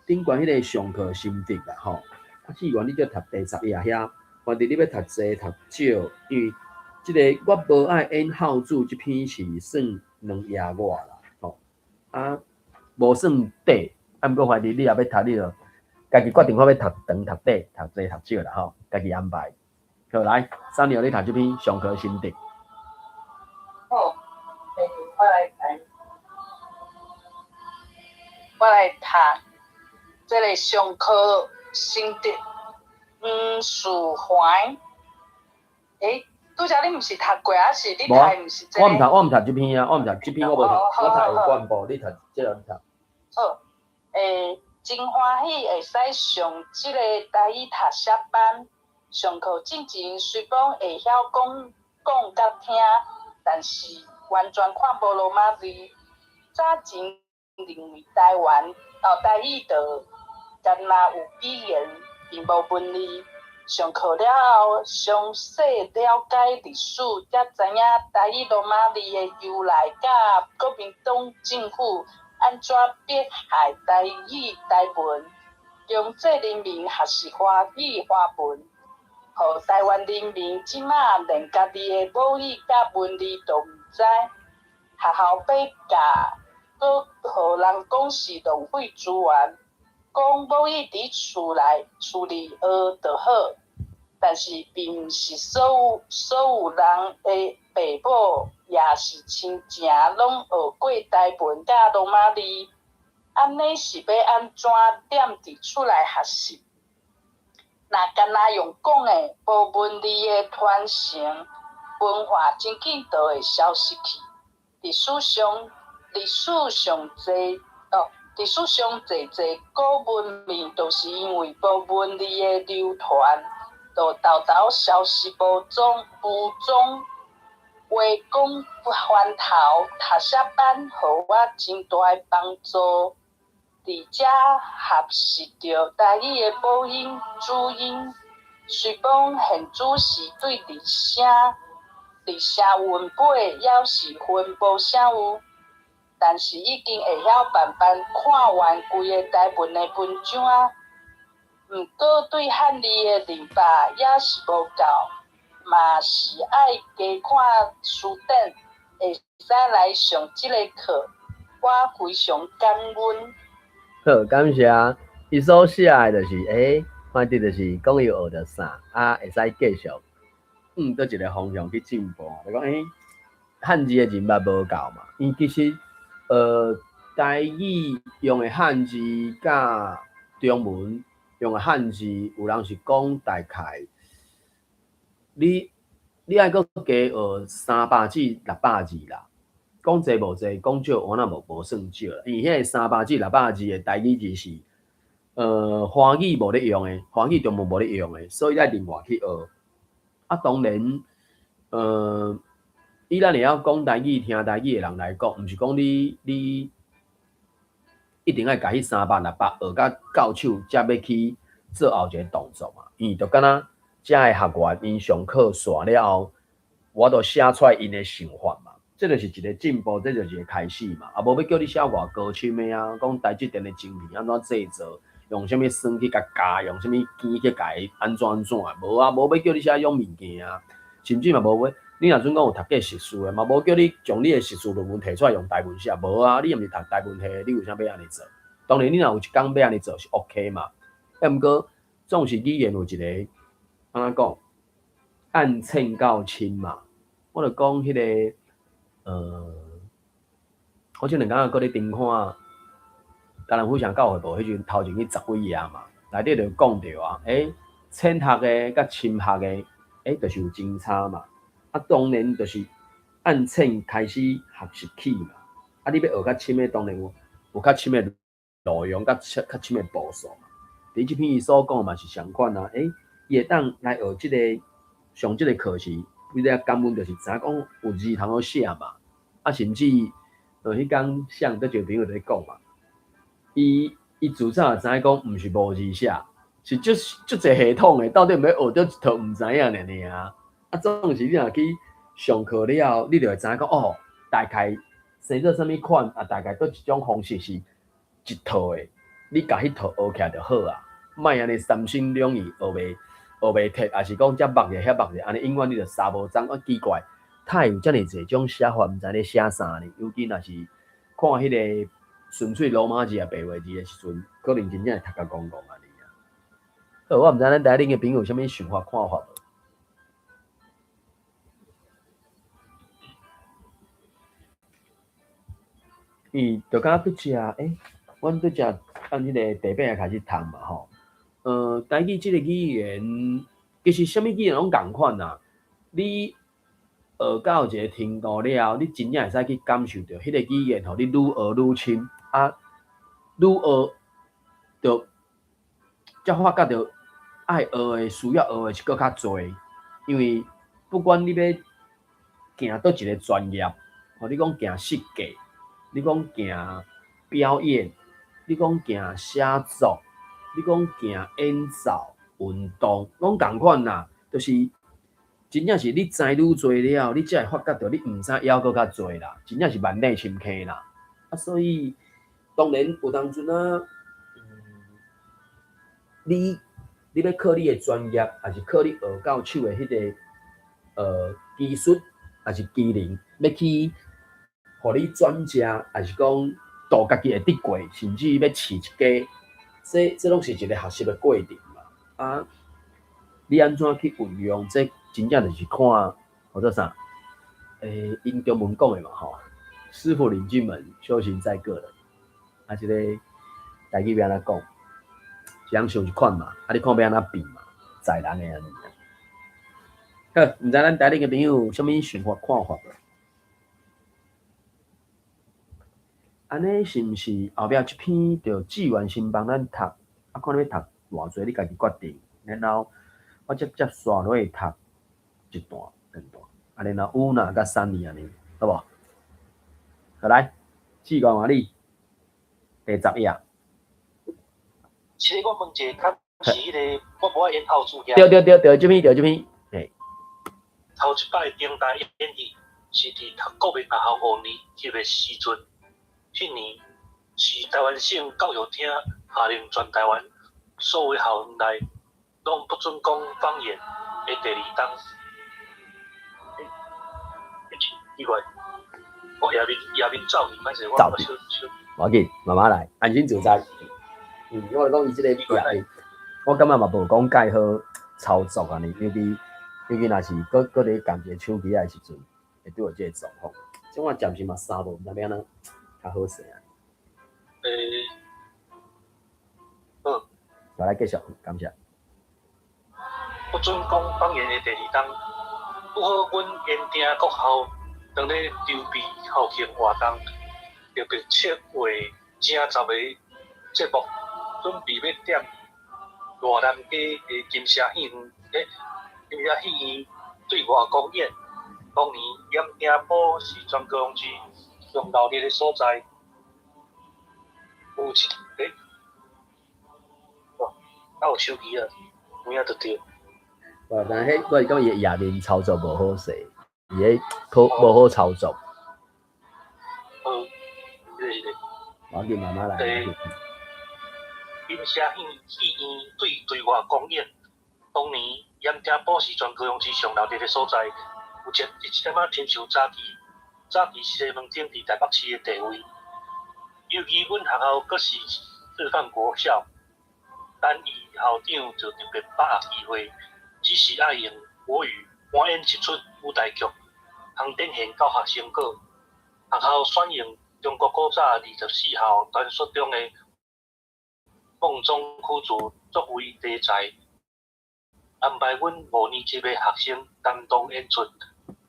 頂懸彼個上課心得啦吼。啊，志願你才讀第10頁遐，反正你欲讀濟讀少，因為這個我無愛演孝子這篇是算2頁外啦，吼。啊，無算短，啊，毋過反正你若欲讀，你就家己決定看欲讀長讀短，讀濟讀少啦吼，家己安排。好，來，三娘你讀這篇上課心得。好，我來讀這個上課心得。黃樹環，拄才你毋是讀過，還是你讀的毋是這個？我毋讀，我毋讀這篇啊，我毋讀這篇，我無讀，我讀有幹部，你讀這個你讀。好，真歡喜會使上這個台語讀寫班。上課進前雖講會曉講講佮聽，但是完全看無羅馬字。早前認為台灣台語就敢若有語言，並無文字。上課了後，詳細了解歷史，才知影台語羅馬字的由來，佮國民黨政府按怎迫害台語台文，強制人民學習華語華文，予台灣人民這馬連家己的母語佮文字都毋知。學校欲教，閣予人講是浪費資源，講母語佇厝內學就好，但是並毋是所有人的爸母也是親情攏學過台文佮羅馬字，按呢是欲按怎踮佇厝內學習？若干焦用講的，無文字的傳承文化，真緊就會消失去。歷史上濟濟古文明，都是因為無文字的流傳，就沓沓消失無蹤無蹤。話講翻頭，讀寫班予我真大的幫助，佇遮學習著台語的母音、子音。雖講現主時對入聲韻尾，猶是分無啥有，但是已經會曉慢慢看完規个台文的文章啊。毋過對漢字的認捌猶是無夠，嘛是愛加看辭典，會使來上這个課，我非常感恩。好，感謝。伊所寫的就是，反正就是講伊學著啥，啊，會使繼續向佗一个方向去進步。就講，漢字的認捌無夠嘛？伊其實，台語用的漢字佮中文用的漢字，有人是講大概，你愛閣加學300至600字啦。講濟無濟，講少我若無算少啦。因為彼个300至600字的台語字是，華語無咧用的，華語中文無咧用的，所以愛另外去學。啊，當然，以咱會曉講台語、聽台語的人來講，毋是講你一定愛共彼三百、六百學甲到手，才欲去做後一个動作嘛。因為就敢若遮的學員，𪜶上課煞了後，我都寫出來𪜶的想法嘛。這就是一个進步，這就是一个開始嘛。啊，無欲叫你寫偌高深的啊，講台積電的晶片按怎製造，用啥物酸去共加，用啥物碱去共伊按怎按怎，無啊，無欲叫你寫彼種物件啊，甚至嘛無欲，你若準講有讀過碩士的，嘛無叫你將你的碩士論文提出來用台文寫，無啊，你又毋是讀台文系的，你為啥欲按呢做？當然，你若有一工欲按呢做是 OK 嘛。啊，毋過總是語言有一个按怎講，按淺到深嘛。我就講彼个，我這兩工閣咧重看台南府城教會部彼陣頭前彼十幾頁嘛，內底就講著啊，淺學的佮深學的，就是有真差嘛。啊，當然就是按淺開始學習起嘛。啊，你欲學較深的，當然有較深的內容，佮較深的步數嘛。佇這篇伊所講嘛是相款啊，伊會當來學這个上這个課時，為了感恩，就是知影講有字通好寫嘛。啊，甚至彼工像佗一个朋友佇咧講嘛，伊自早就知影講，毋是無字寫，是足足濟系統的，到底欲學佗一套毋知影爾爾。啊，總是你若去上課了後，你就會知影講哦，大概生做啥物款，啊，大概佗一種方式是一套的，你共彼套學起來就好啊，莫按呢三心兩意學袂徹，抑是講遮目者遐目者，按呢永遠你就沙無髒。啊，奇怪，哪會有遮爾濟種寫法，毋知咧寫啥呢？尤其若是看彼个純粹羅馬字啊白話字的時陣，可能真正會讀甲戇戇按呢啊。好，我毋知咱台頂的朋友有啥物想法看法無？伊就敢若拄才，阮拄才按彼个地板開始讀嘛吼。台語這个語言，其實啥物語言攏仝款啦。你學到一个程度了後，你真正會使去感受著彼个語言，予你愈學愈深，啊，愈學就才發覺著愛學的、需要學的是閣較濟。因為不管你欲行佗一个專業，吼，你講行設計，你講行表演，你講行寫作，你講行演奏、運動，攏仝款啦。就是真正是你知愈濟了後，你才會發覺著你毋知猶閣較濟啦。真正是萬里深坑啦。啊，所以當然有當陣啊，你欲靠你的專業，抑是靠你學到手的彼个技術，抑是技能，欲去予你轉職，抑是講度家己會得過，甚至欲飼一家，這攏是一个學習的過程嘛。啊，你按怎去運用？這真正就是看，號做啥？𪜶中文講的嘛吼，師傅領進門，修行在個人。啊，這個台語欲按怎講？一人想一款嘛，啊，你看欲按怎變嘛，在人的按呢。好，毋知咱台頂的朋友有啥物想法看法無？按呢是毋是後壁這篇就志願先幫咱讀？啊，看你欲讀偌濟，你家己決定。然後我接接紲落去讀一段、兩段。啊，然後烏娜佮三年按呢，好無？好來，志願換你第10頁。其實我問一下，敢是彼个我無愛演後主對對對對，這篇對這篇。嘿。頭一擺中大演戲是佇讀國民大學五年級的時陣，彼年是台灣省教育廳下令全台灣所有校園內攏不准講方言的第二冬。欸，奇怪，我頁面走去，歹勢，我走小小。無要緊，慢慢來，安心自在。我來講伊這個頁面，我感覺嘛無講介好操作按呢，尤其若是閣佇仝一個手機仔的時陣，會拄著這個狀況。這我暫時嘛三無，毋知欲按怎較好勢啊。欸，好。我來繼續，感謝。不准講方言的第二冬，拄好阮延定國校當咧籌備校慶活動，特別策劃正十个節目，準備欲踮大南街的金城戲院，金城戲院對外公演。當年鹽埕埔是全高雄市上鬧熱的所在，有一哦，有手機啊，有影就對。無，但彼我是講伊的頁面操作無好勢，伊彼好無好操作。好，是是。無要緊，慢慢來。金城戲院對外公演，當年鹽埕埔是全高雄市上鬧熱的所在，有一點仔親像早期西門町佇台北市的地位。尤其阮學校閣是示範國小，單一校長就特別把握機會，只是愛用國語搬演一齣舞台劇，通展現教學成果。學校選用中國古早24孝傳說中的夢中苦主作為題材，安排阮五年級的學生擔當演出，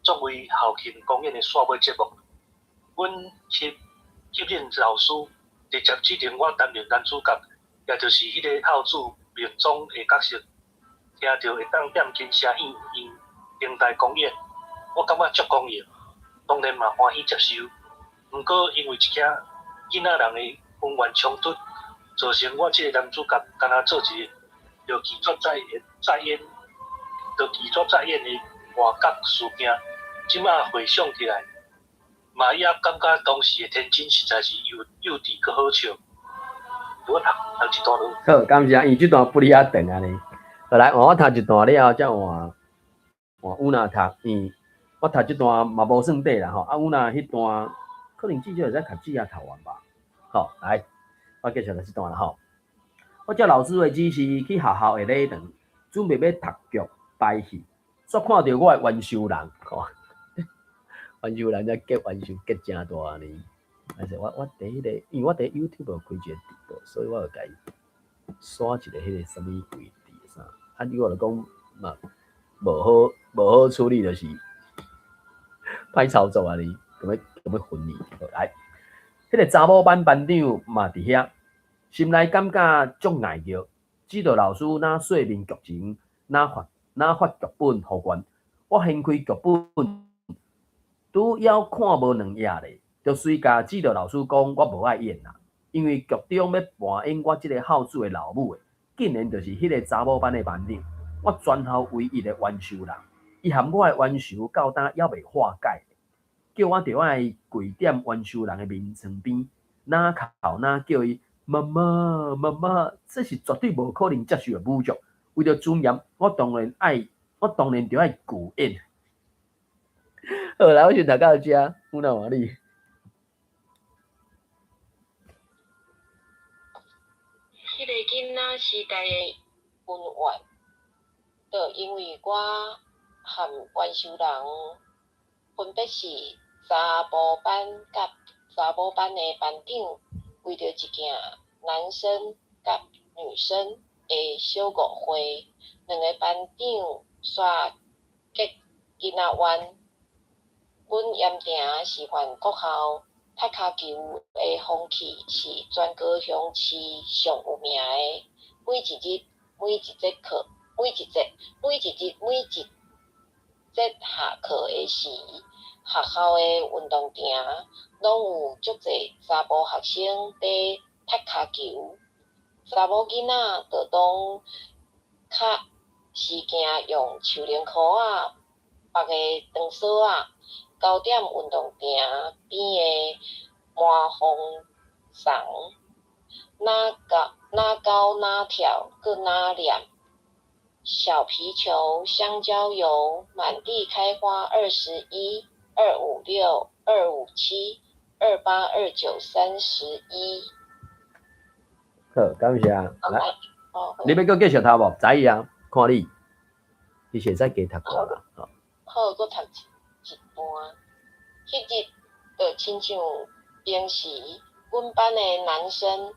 作為校慶公演的煞尾節目。阮吸引老師直接指定我擔任男主角，也就是彼个孝子命中的角色。聽著會當踮金城戲院登台公演，我感覺足光榮，當然嘛歡喜接受。毋過因為一件囡仔人的恩怨衝突，造成我這個男主角敢若做一個就拒絕再演的外角事件。這馬回想起來，嘛也感覺當時的天真實在是幼稚閣好笑。我讀一段落。好，感謝，因為這段不離較長按呢。好來，換我讀一段了後，才換有哪讀，因為我讀這段嘛無算短啦吼。啊，有哪彼段可能至少會使共姊仔讀完吧。好，來，我繼續讀這段啦吼。我照老師的指示去學校的禮堂，準備欲讀劇排戲，煞看著我的冤仇人，吼，冤仇人才結冤仇結誠大按呢。但是我佇彼個，因為我佇 YouTube 有開一個直播，所以我就共伊刷一個彼個啥物位置啥。啊，你我就講嘛，無好處理，就是歹操作按呢，咁欲分你。好來，彼個查某班班長嘛佇遐，心內感覺足礙著，指導老師若說明劇情，若發劇本予阮，我掀開劇本，拄猶看無兩頁咧，就隨共指導老師講我無愛演啦，因為劇中欲扮演我這個孝子的老母的，竟然就是彼個查某班的班長，我全校唯一的冤仇人，伊和我的冤仇到今猶未化解，叫我著愛跪踮冤仇人的眠床邊，若哭若叫伊媽媽媽媽，這是絕對無可能接受的侮辱。為著尊嚴，我當然著愛拒演。好來，我先讀到這，有哪換你？彼個囡仔時代的恩怨，就因為我和冤仇人分別是查埔班佮查某班的班長，為著一件男生佮女生的小誤會，兩个班長煞結囡仔冤。阮鹽埕示範國校踢跤球的風氣是全高雄市上有名的。每一日每一節課，每一節下課的時，學校的運動場攏有足濟查埔學生佇踢跤球，查某囡仔就攏較時驚用樹奶箍仔縛的長索仔，勾踮運動場邊的麻風欉，哪高哪高哪跳，閣哪念。小皮球、香蕉油、滿地開花，21、256、257、28、29、31。好，感謝。來，你欲閣繼續讀無？知啊，看你，你會使加讀過啦。好，閣讀一段。彼日就親像平時，阮班的男生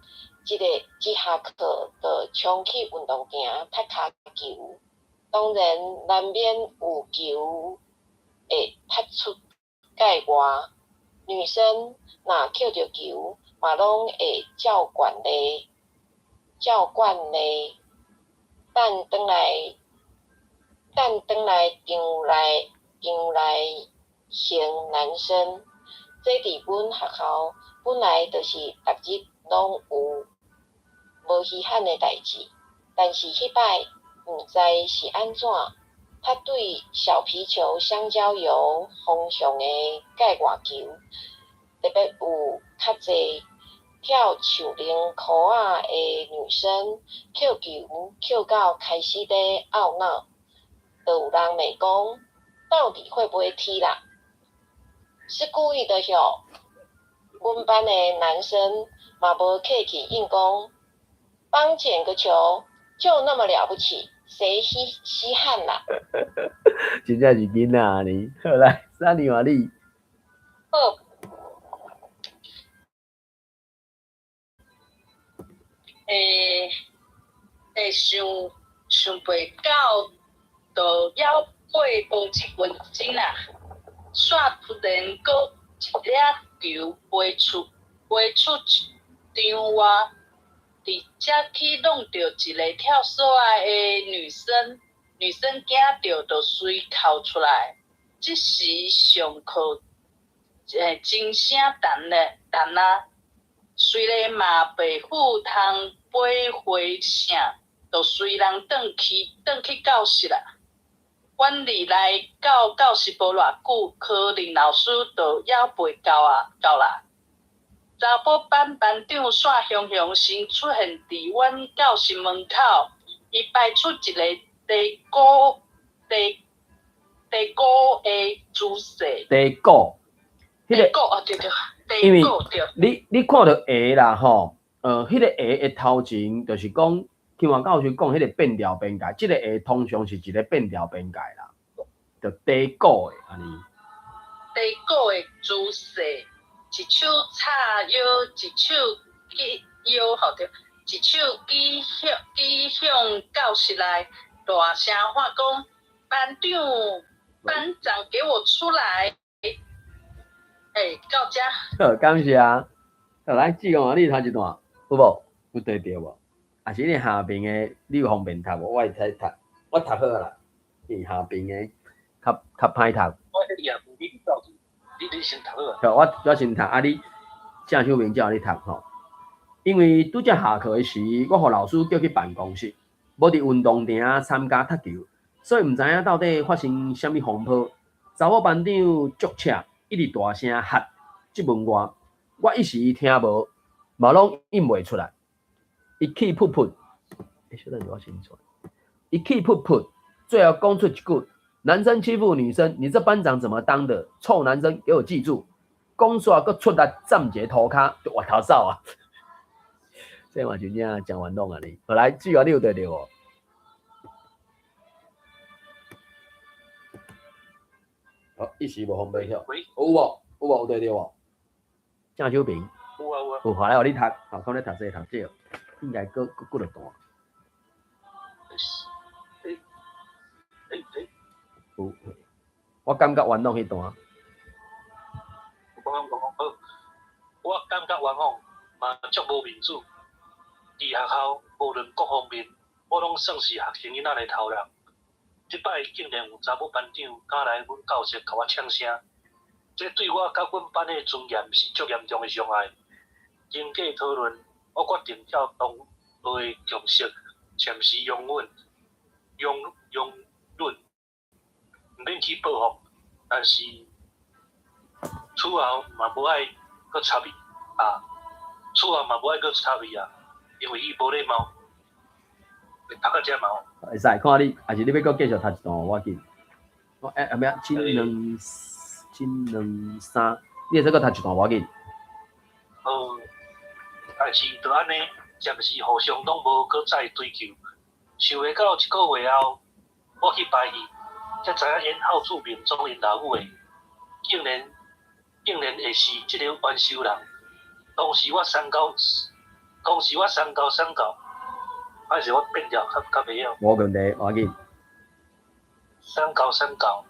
一个一下課就衝去運動場踢跤球，當然難免有球會踢出界外。女生若抾著球，嘛攏會照慣例，照慣例等轉來，等轉來場內場內型男生。這佇阮學校本來就是逐日攏有無稀罕的代誌，但是彼擺毋知是按怎，踢對小皮球、香蕉油方向的界外球，特別有較濟跳樹奶箍仔的女生，抾球抾到開始咧懊惱，就有人罵講：到底會不會踢啦？是故意的喲！阮班的男生嘛無客氣應講，幫撿個球就那麼了不起，誰稀稀罕啦？真正是囡仔呢。好來，三年換你。好。欸欸，想想袂到，就猶過無一分鐘啊！煞突然閣一粒球飛出飛出場外，直接去挵著一个跳索仔的女生，女生驚著就隨哭出來。這時上課鐘聲彈咧彈啊，雖然嘛袂赴通飛回啥，就隨人轉去轉去教室啦。阮入來到教室無偌久，可能老師就猶袂到啊，到啦。查某班班長煞雄雄先出現佇阮教室門口，伊擺出一个低鼓低低鼓的姿勢。低鼓，彼個低鼓啊，對對，因為低鼓對。你看著下啦吼，彼個下的頭前就是講。聽我教授講，彼個變調邊界，這個下通常是一個變調邊界啦，就低鼓的按呢。低鼓的姿勢，一手叉腰，一手舉腰吼對，一手舉向舉向教室內，大聲喊講：班長，班長，給我出來！欸，到遮。好，感謝。好，來，志剛，你讀一段，有無？有對著無？啊是你下邊的，你有方便讀無？我會使讀，我讀好啦。伊下邊的較較歹讀。我迄頁你你先讀好啊。好，我我先讀，啊你正手面叫你讀吼。因為拄才下課的時，我予老師叫去辦公室，無佇運動場參加踢球，所以毋知影到底發生啥物風波。查某班長足赤，一直大聲喝質問我，我一時聽無，嘛攏應袂出來。伊氣噗噗，欸，小等下我先出。伊氣噗噗，最後講出一句：男生欺負女生，你這班長怎麼當的？臭男生，給我記住！講煞閣出來站一个塗跤，就越頭走啊！這嘛真正誠冤枉啊你。好來，志華你有對著無？好，一時無方便曉。有無？有無？有對著無？鄭秀平。有啊有啊。有，好來，予你讀，好，看你讀濟讀少。應該閣閣幾落段。有，我感覺冤枉彼段。我講講好，我感覺冤枉嘛足無面子。佇學校無論各方面，我攏算是學生囡仔的頭人。這擺竟然有查某班長敢來阮教室共我嗆聲，這對我佮阮班的尊嚴是足嚴重的傷害。經過討論，我決定照同學的共識，暫時容忍、容容忍，毋免去報復。但是此後嘛無愛閣插伊。啊，厝後嘛無愛閣插伊啊，因為伊無禮貌，會讀到遮嘛。會使看你，還是你欲閣繼續讀一段無要緊。我欸，啥物啊？一兩一兩三，你會使閣讀一段無要緊。好，代誌就按呢，暫時互相攏無閣再追究。想袂到一個月後，我去排戲，才知影演孝子命中𪜶老母的，竟然會是這个冤仇人。當時我三高三高，還是我變調較較袂曉。無問題，無要緊。三高三高。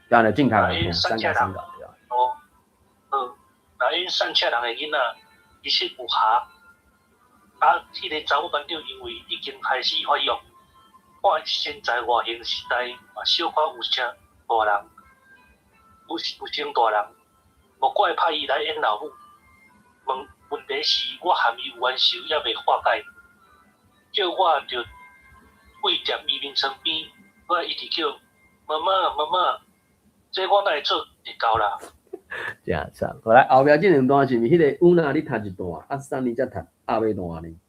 這樣就正確啦，三高三高對。哦，好，那𪜶散赤人的囡仔，其實有暇。啊，彼个查某班長因為已經開始發育，看身材外形實在嘛小可有成大人，有成大人，無怪派伊來演老母。問題是我和伊有冤仇猶未化解，叫我著跪踮伊眠床邊，我一直叫媽媽媽媽，這我哪會做會到啦？真慘！好來後壁這兩段是毋是彼个有哪你讀一段，啊，三年才讀後尾段呢？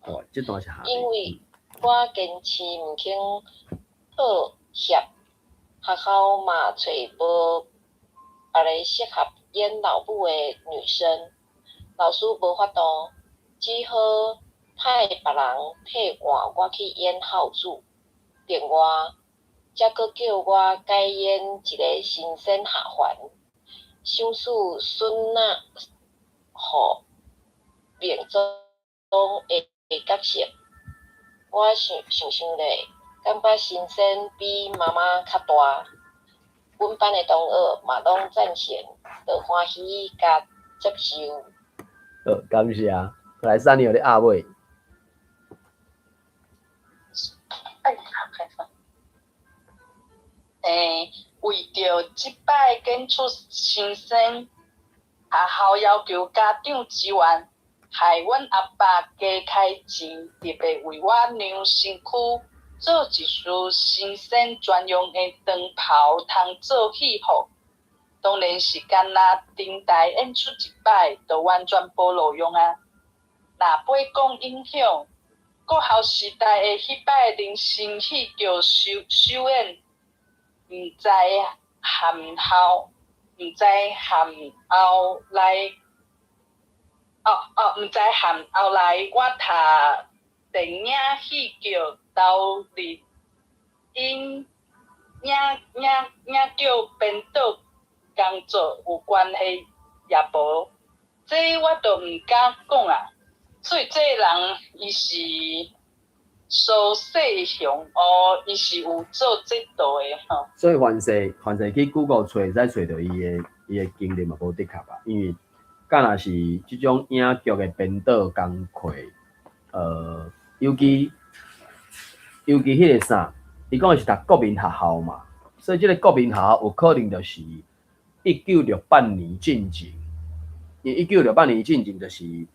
哦，這段是下。因為我堅持毋肯妥協，學校嘛揣無別个適合演老母的女生，老師無法度，只好派別人替換我去演孝子。另外，才閣叫我改演一个神仙下凡，想死孫仔予命中的角色。我想想想咧，感覺神仙比媽媽較大。阮班的同學嘛攏贊成，就歡喜共接受。好，感謝。來，三年有咧鴨尾。哎，開放。為著這擺演出神仙，學校要求家長支援，害阮阿爸加開錢，特別為我娘身軀做一束神仙專用的長袍，通做戲服。當然是干焦登台演出一擺，就完全無路用啊！若欲講影響，國校時代的彼擺人生戲劇首演，毋知含後，毋知含後來，哦哦，毋知含後來我讀電影戲劇投入影影劇編導工作有關係也無，這我就毋敢講啊。所以這个人伊是蘇世雄哦，伊是有做這道的吼。所以凡勢去 Google 揣，會使揣著伊的經歷嘛無的確啊，因為敢若是這種影劇的編導工課，尤其彼个啥，伊講的是讀國民學校嘛，所以這个國民學校有可能就是1968年進前，因為1968年進前就是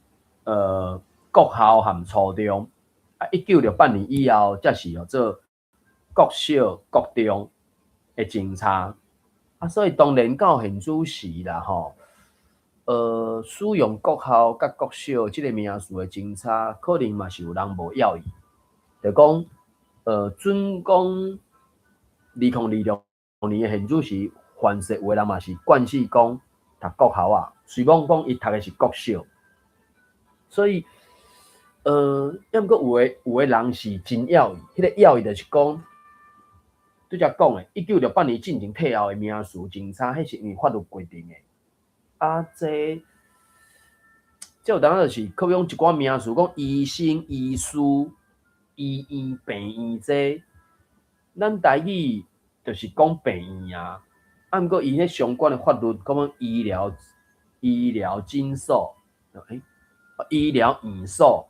國校和初中，啊，1968年以後才是號做國小、國中的政策，啊，所以當然到現此時啦吼，使用國校佮國小這个名詞的政策，可能嘛是有人無要伊，就講，準講2026年的現此時，凡勢有的人嘛是慣勢講讀國校啊，雖罔講伊讀的是國小，所以，抑毋過有的人是真要伊，彼个要伊就是講，拄才講的，1968年進前退後的名詞政策，彼是因為法律規定的。啊，這有當就是可用一寡名詞，講醫生、醫師、醫院、病院這，咱台語就是講病院啊。啊，毋過伊彼相關的法律，講醫療診所，醫療院所，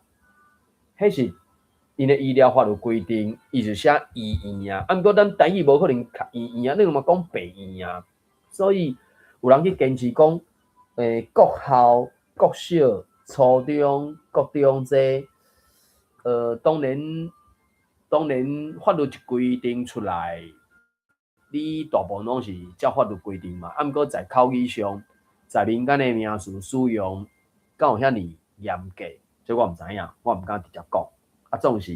彼是𪜶的醫療法律規定，伊就寫醫院啊。啊，毋過咱台語無可能讀醫院啊，你嘛講病院啊。所以有人去堅持講，國校、國小、初中、國中這，當然法律一規定出來，你大部分攏是照法律規定嘛。啊，毋過在口語上，在民間的名詞使用，敢有遐爾嚴格？這我毋知影，我毋敢直接講。啊，總是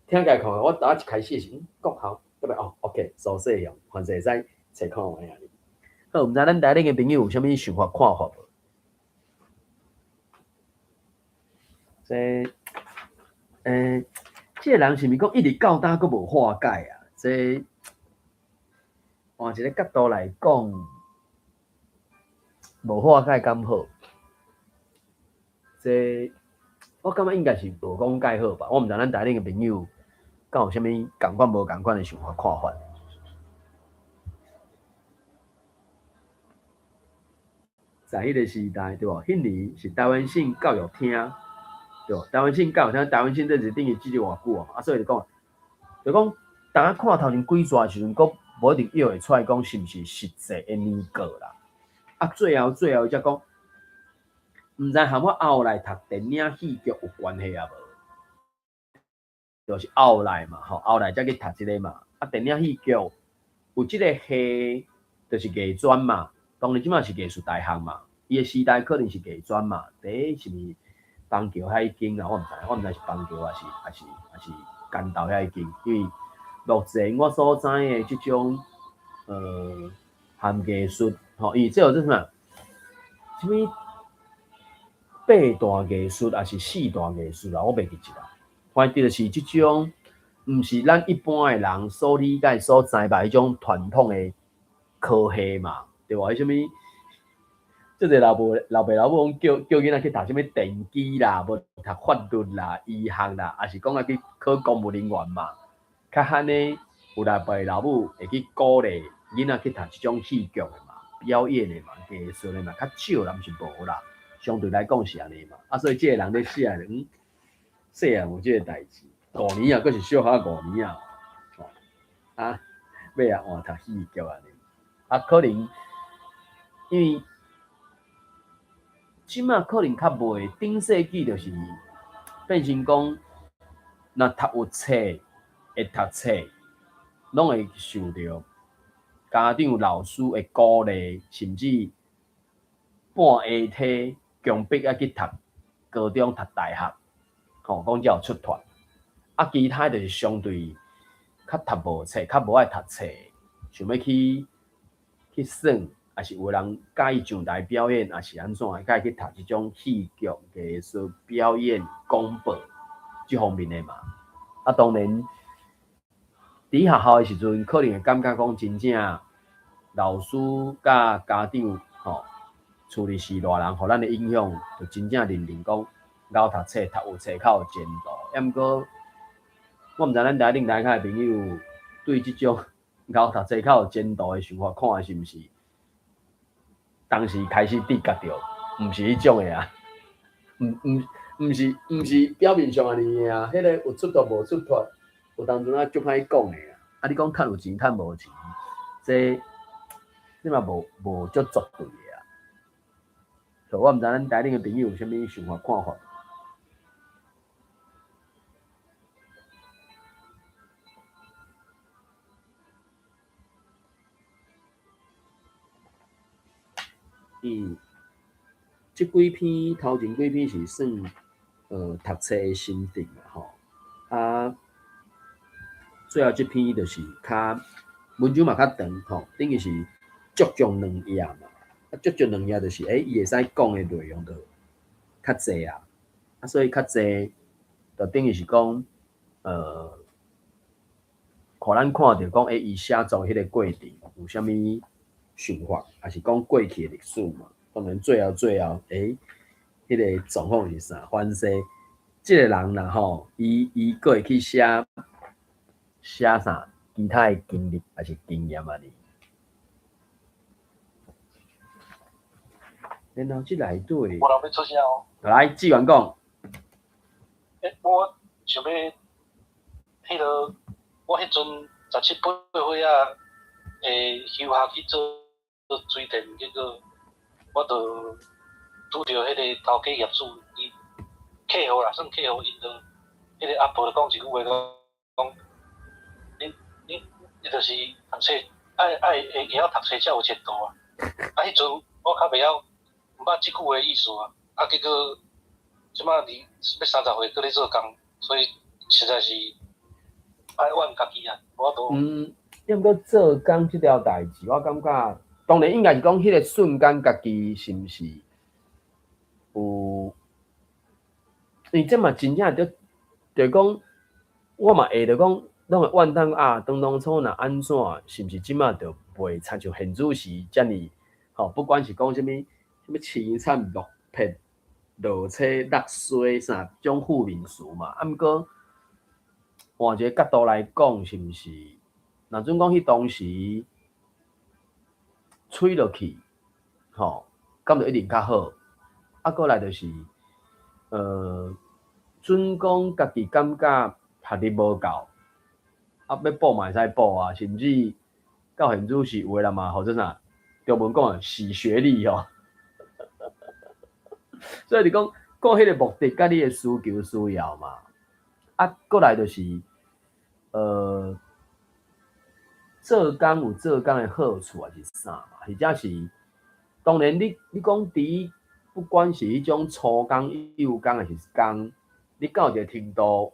聽起來看，我頭一開始是國校，特別哦，OK，蘇世雄，凡勢會使揣看覓啊。好，毋知咱台頂的朋友有啥物想法看法無？這，這个人是毋是講一直到今閣無化解啊？這換一個角度來講，無化解敢好？這我感覺應該是無講介好吧。我毋知咱台頂的朋友敢有啥物仝款無仝款的想法看法。在彼个時代，對無？彼年是臺灣省教育廳，對無？臺灣省教育廳，臺灣省這是等於這偌久啊，啊，所以就講，就講，當看頭前幾逝的時陣，閣無一定約會出來講是毋是實際的年過啦。啊，最後最後才講，毋知和我後來讀電影戲劇有關係抑無？就是後來嘛，吼，後來才去讀這个嘛。啊，電影戲劇有這个系，就是藝專嘛。當然這馬是藝術大學嘛，伊的時代可能是藝專嘛。第一是毋是邦橋遐間啊？我毋知，我毋知是邦橋還是還是還是干道遐間。因為目前我所知的這種含藝術吼，伊這叫做啥？啥物八大藝術還是四大藝術啊？我袂記得啦。反正就是這種，毋是咱一般的人所理解、所知吧？彼種傳統的科系嘛。對無？彼啥物，這個老母、老爸、老母攏叫叫囡仔去讀啥物電機啦，無讀法律啦、醫學啦，抑是講愛去考公務人員嘛。較罕呢，有老爸老母會去鼓勵囡仔去讀這種戲劇的嘛、表演的嘛、藝術的嘛，較少啦，毋是無啦。相對來講是按呢嘛。啊，所以這個人咧寫，細漢有這個代誌，五年啊，閣是小可五年啊，啊，尾仔換讀戲劇按呢，啊，可能。因為這馬可能較袂，頂世紀就是變成講，若讀有冊，會讀冊，攏會受著家長、老師的鼓勵，甚至半下體強迫愛去讀高中、讀大學，吼，講才有出脫。啊，其他就是相對較讀無冊，較無愛讀冊，想欲去去耍。抑是有人佮意上台表演，抑是按怎，佮意去讀這種戲劇、藝術、表演、廣播這方面的嘛。啊，當然，佇學校的時陣，可能會感覺講真正老師佮家長吼，厝裡是大人，予咱的影響，就真正認定講，𠢕讀冊讀有冊較有前途。抑毋過，我毋知咱台頂台跤的朋友對這種𠢕讀冊較有前途的想法，看的是毋是？當時開始知覺著，毋是彼種的啊，毋是表面上按呢啊，彼個有出脫無出脫，有當陣啊足歹講的啊。啊，你講趁有錢趁無錢，這這嘛無無足絕對的啊。所以我毋知咱台頂的朋友有啥物想法看法。嗯，這幾篇頭前幾篇是算讀冊的心得嘛吼，啊，最後這篇就是較文章嘛較長吼，等於是足足兩頁嘛，啊，足足兩頁就是伊會使講的內容就較濟啊，啊，所以較濟就等於是講予咱看著講，伊寫作彼個過程有啥物想法，抑是講過去的歷史嘛。當然最後最後，彼個狀況是啥？反正這個人啦吼，伊伊閣會去寫寫啥其他的經歷，抑是經驗按呢。然後這內底，無人欲出聲哦。來，志源講。我想欲，彼個我彼陣十七八歲仔，休學去做水電，結果我就拄著彼個頭家業主，伊客戶啦，算客戶，𪜶就彼個阿婆就講一句話，講，你你你就是讀冊，愛愛會會曉讀冊才有前途啊！啊，彼陣我較袂曉，毋捌這句話意思啊。啊，結果這擺二欲30歲，閣咧做工，所以實在是愛怨家己啊，無法度。嗯，抑毋過做工這條代誌，我感覺當然應該是講彼個瞬間，家己是毋是有？因為這嘛真正著，就講我嘛會著講，攏會怨嘆啊，當初若按怎，是毋是這馬就袂親像現主時遮爾吼？不管是講啥物啥物淒慘落魄、落凄、落衰啥種負面詞嘛。啊，毋過換一個角度來講，是毋是？若準講彼當時揣落去，吼，敢就一定較好？啊，過來就是，準講家己感覺學歷無夠，啊，欲補嘛會使補啊，甚至到現主時有的人嘛，號做啥？中文講的洗學歷吼。所以你講顧彼個目的，佮你的需求需要嘛。啊，過來就是，做工有做工的好處，抑是啥嘛？或者是當然你講佇不管是彼種粗工、幼工，抑是工，你到一個程度，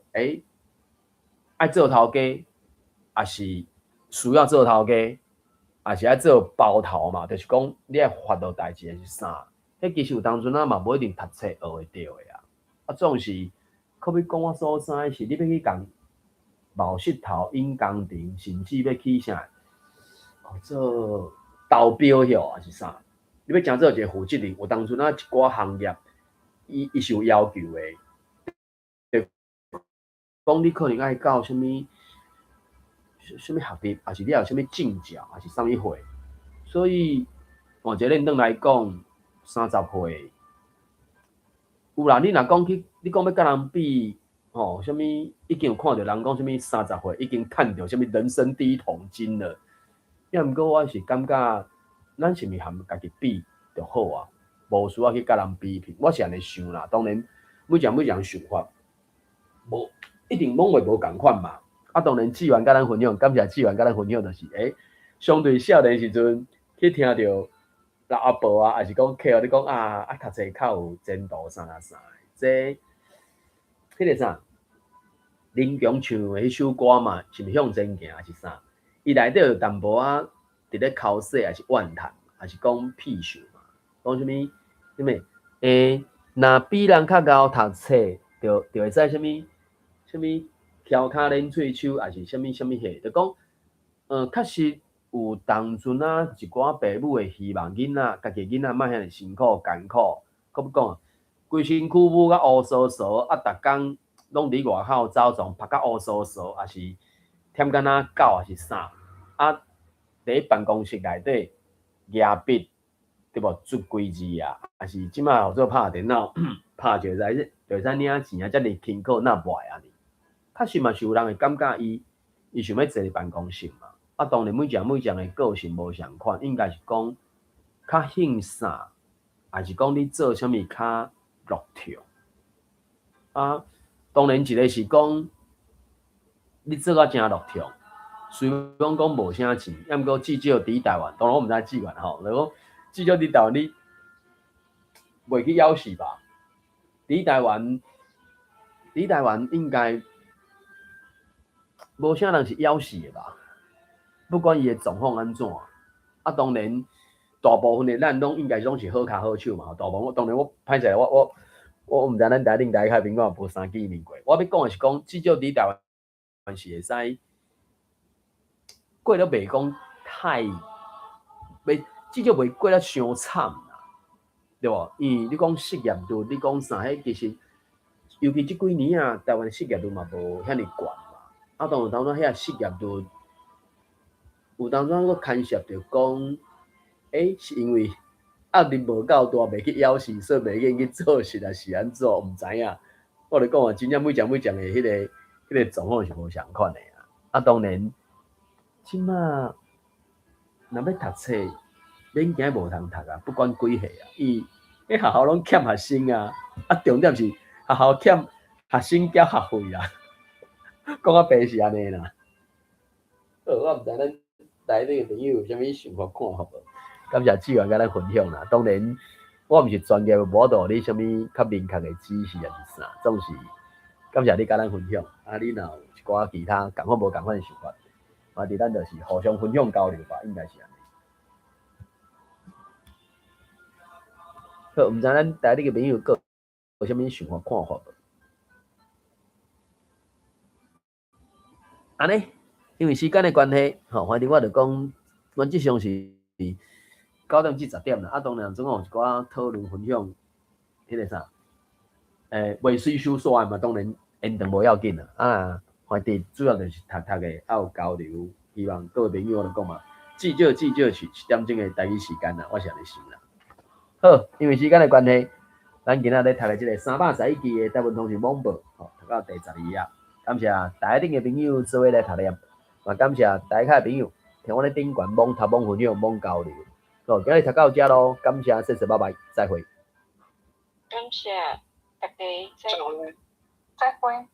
愛做頭家，抑是需要做頭家，抑是愛做包頭嘛？就是講你愛發落代誌，抑是啥？彼其實有當陣仔嘛，無一定讀冊學會著的啊。啊，總是可比講我所知是，你欲去共冒穡頭引工程，甚至欲去啥，做投標許，抑是啥？你欲成做一個負責人，有當陣仔一寡行業，伊是有要求的，就講你可能愛到啥物，啥物學歷，抑是你有啥物證照，抑是啥物貨。所以換一個認轉來講，三十歲有啦。你若講去，你講欲佮人比，吼，啥物已經有看著人講啥物三十歲已經趁著啥物人生第一桶金了。抑毋過我是感覺，咱是毋是含家己比就好啊？無需要去佮人比拼。我是按呢想啦。當然，每一人每一人想法，無一定攏會無仝款嘛。啊，當然志源佮咱分享，感謝志源佮咱分享，就是，相對少年時陣去聽著老阿婆啊，抑是講客戶咧講啊，啊讀冊較有前途啥啥的，這彼個啥，林強唱的彼首歌嘛，是毋是向前行，抑是啥？伊內底有淡薄仔佇咧剾洗，抑是怨嘆，抑是講屁想嘛？講啥物？啥物？若比人較𠢕讀冊，就會使啥物？啥物翹跤練喙鬚，抑是啥物啥物貨？就講，確實有當陣仔一寡爸母會希望囡仔，家己囡仔莫遐爾辛苦艱苦，閣欲講，規身軀舞甲烏趖趖，啊，逐工攏佇外口走傱，曝甲烏趖趖，抑是忝敢若狗，抑是啥？啊，佇咧辦公室內底舉筆，對無？出幾字啊，抑是這擺號做拍電腦，拍就會使領錢啊，遮爾辛苦哪袂按呢？確實嘛是有人會感覺伊想欲坐佇辦公室嘛。啊，當然每一人每一人的個性無仝款，應該是講較興啥，抑是講你做啥物較樂暢。啊，當然一個是講你做甲誠樂暢，雖然講無啥錢，抑毋過至少佇台灣，當然我毋知志源吼，就講至少佇台灣你袂去枵死吧？佇台灣應該無啥人是枵死的吧？不管伊的狀況按怎，啊，當然大部分的咱攏應該攏是好跤好手嘛。大部分當然我歹勢，我毋知咱台頂台較朋友無相見面過。我欲講的是講，至少佇台灣是會使過得袂講太，袂至少袂過得傷慘啦，對無？因為你講失業率，你講啥？彼其實尤其這幾年啊，台灣失業率嘛無遐爾懸嘛。啊，當然當陣遐失業率有當陣閣牽涉著講，是因為壓力無夠大，袂去枵死，所以袂願去做事，抑是按怎？毋知影。我著講啊，真正每一人每一人的彼個狀況是無仝款的啊。啊，當然，這馬若欲讀冊，免驚無通讀啊，不管幾歲啊，伊彼學校攏欠學生啊。啊，重點是學校欠學生繳學費啊。講較白是按呢啦。好，我毋知咱台頂的朋友有啥物想法看法無？感謝志源佮咱分享啦。當然，我毋是專業，無法度予你啥物較明確的指示抑是啥，總是感謝你佮咱分享。啊，你若有一寡其他仝款無仝款的想法，嘛佇咱就是互相分享交流吧，應該是按呢。好，毋知咱台裡的朋友閣有啥物想法看法無？按呢，因為時間的關係，吼，反正我就講，原則上是9點至10點啦。啊，當然總共有一寡討論分享，彼個啥，袂隨手煞的嘛，當然延長無要緊啦。啊，反正主要就是讀讀的，啊有交流，希望各位朋友我就講嘛，至少至少是1點鐘的台語時間啦，我是按呢想啦。好，因為時間的關係，咱今仔日讀的這個311期的台文通訊網報，吼，讀到第12頁。感謝台頂的朋友做伙來讀念，嘛感謝台下的朋友聽我咧頂懸猛讀猛分享猛交流。好，今日讀到遮囉，感謝，謝謝，拜拜，再會。感謝大家，再會。再會。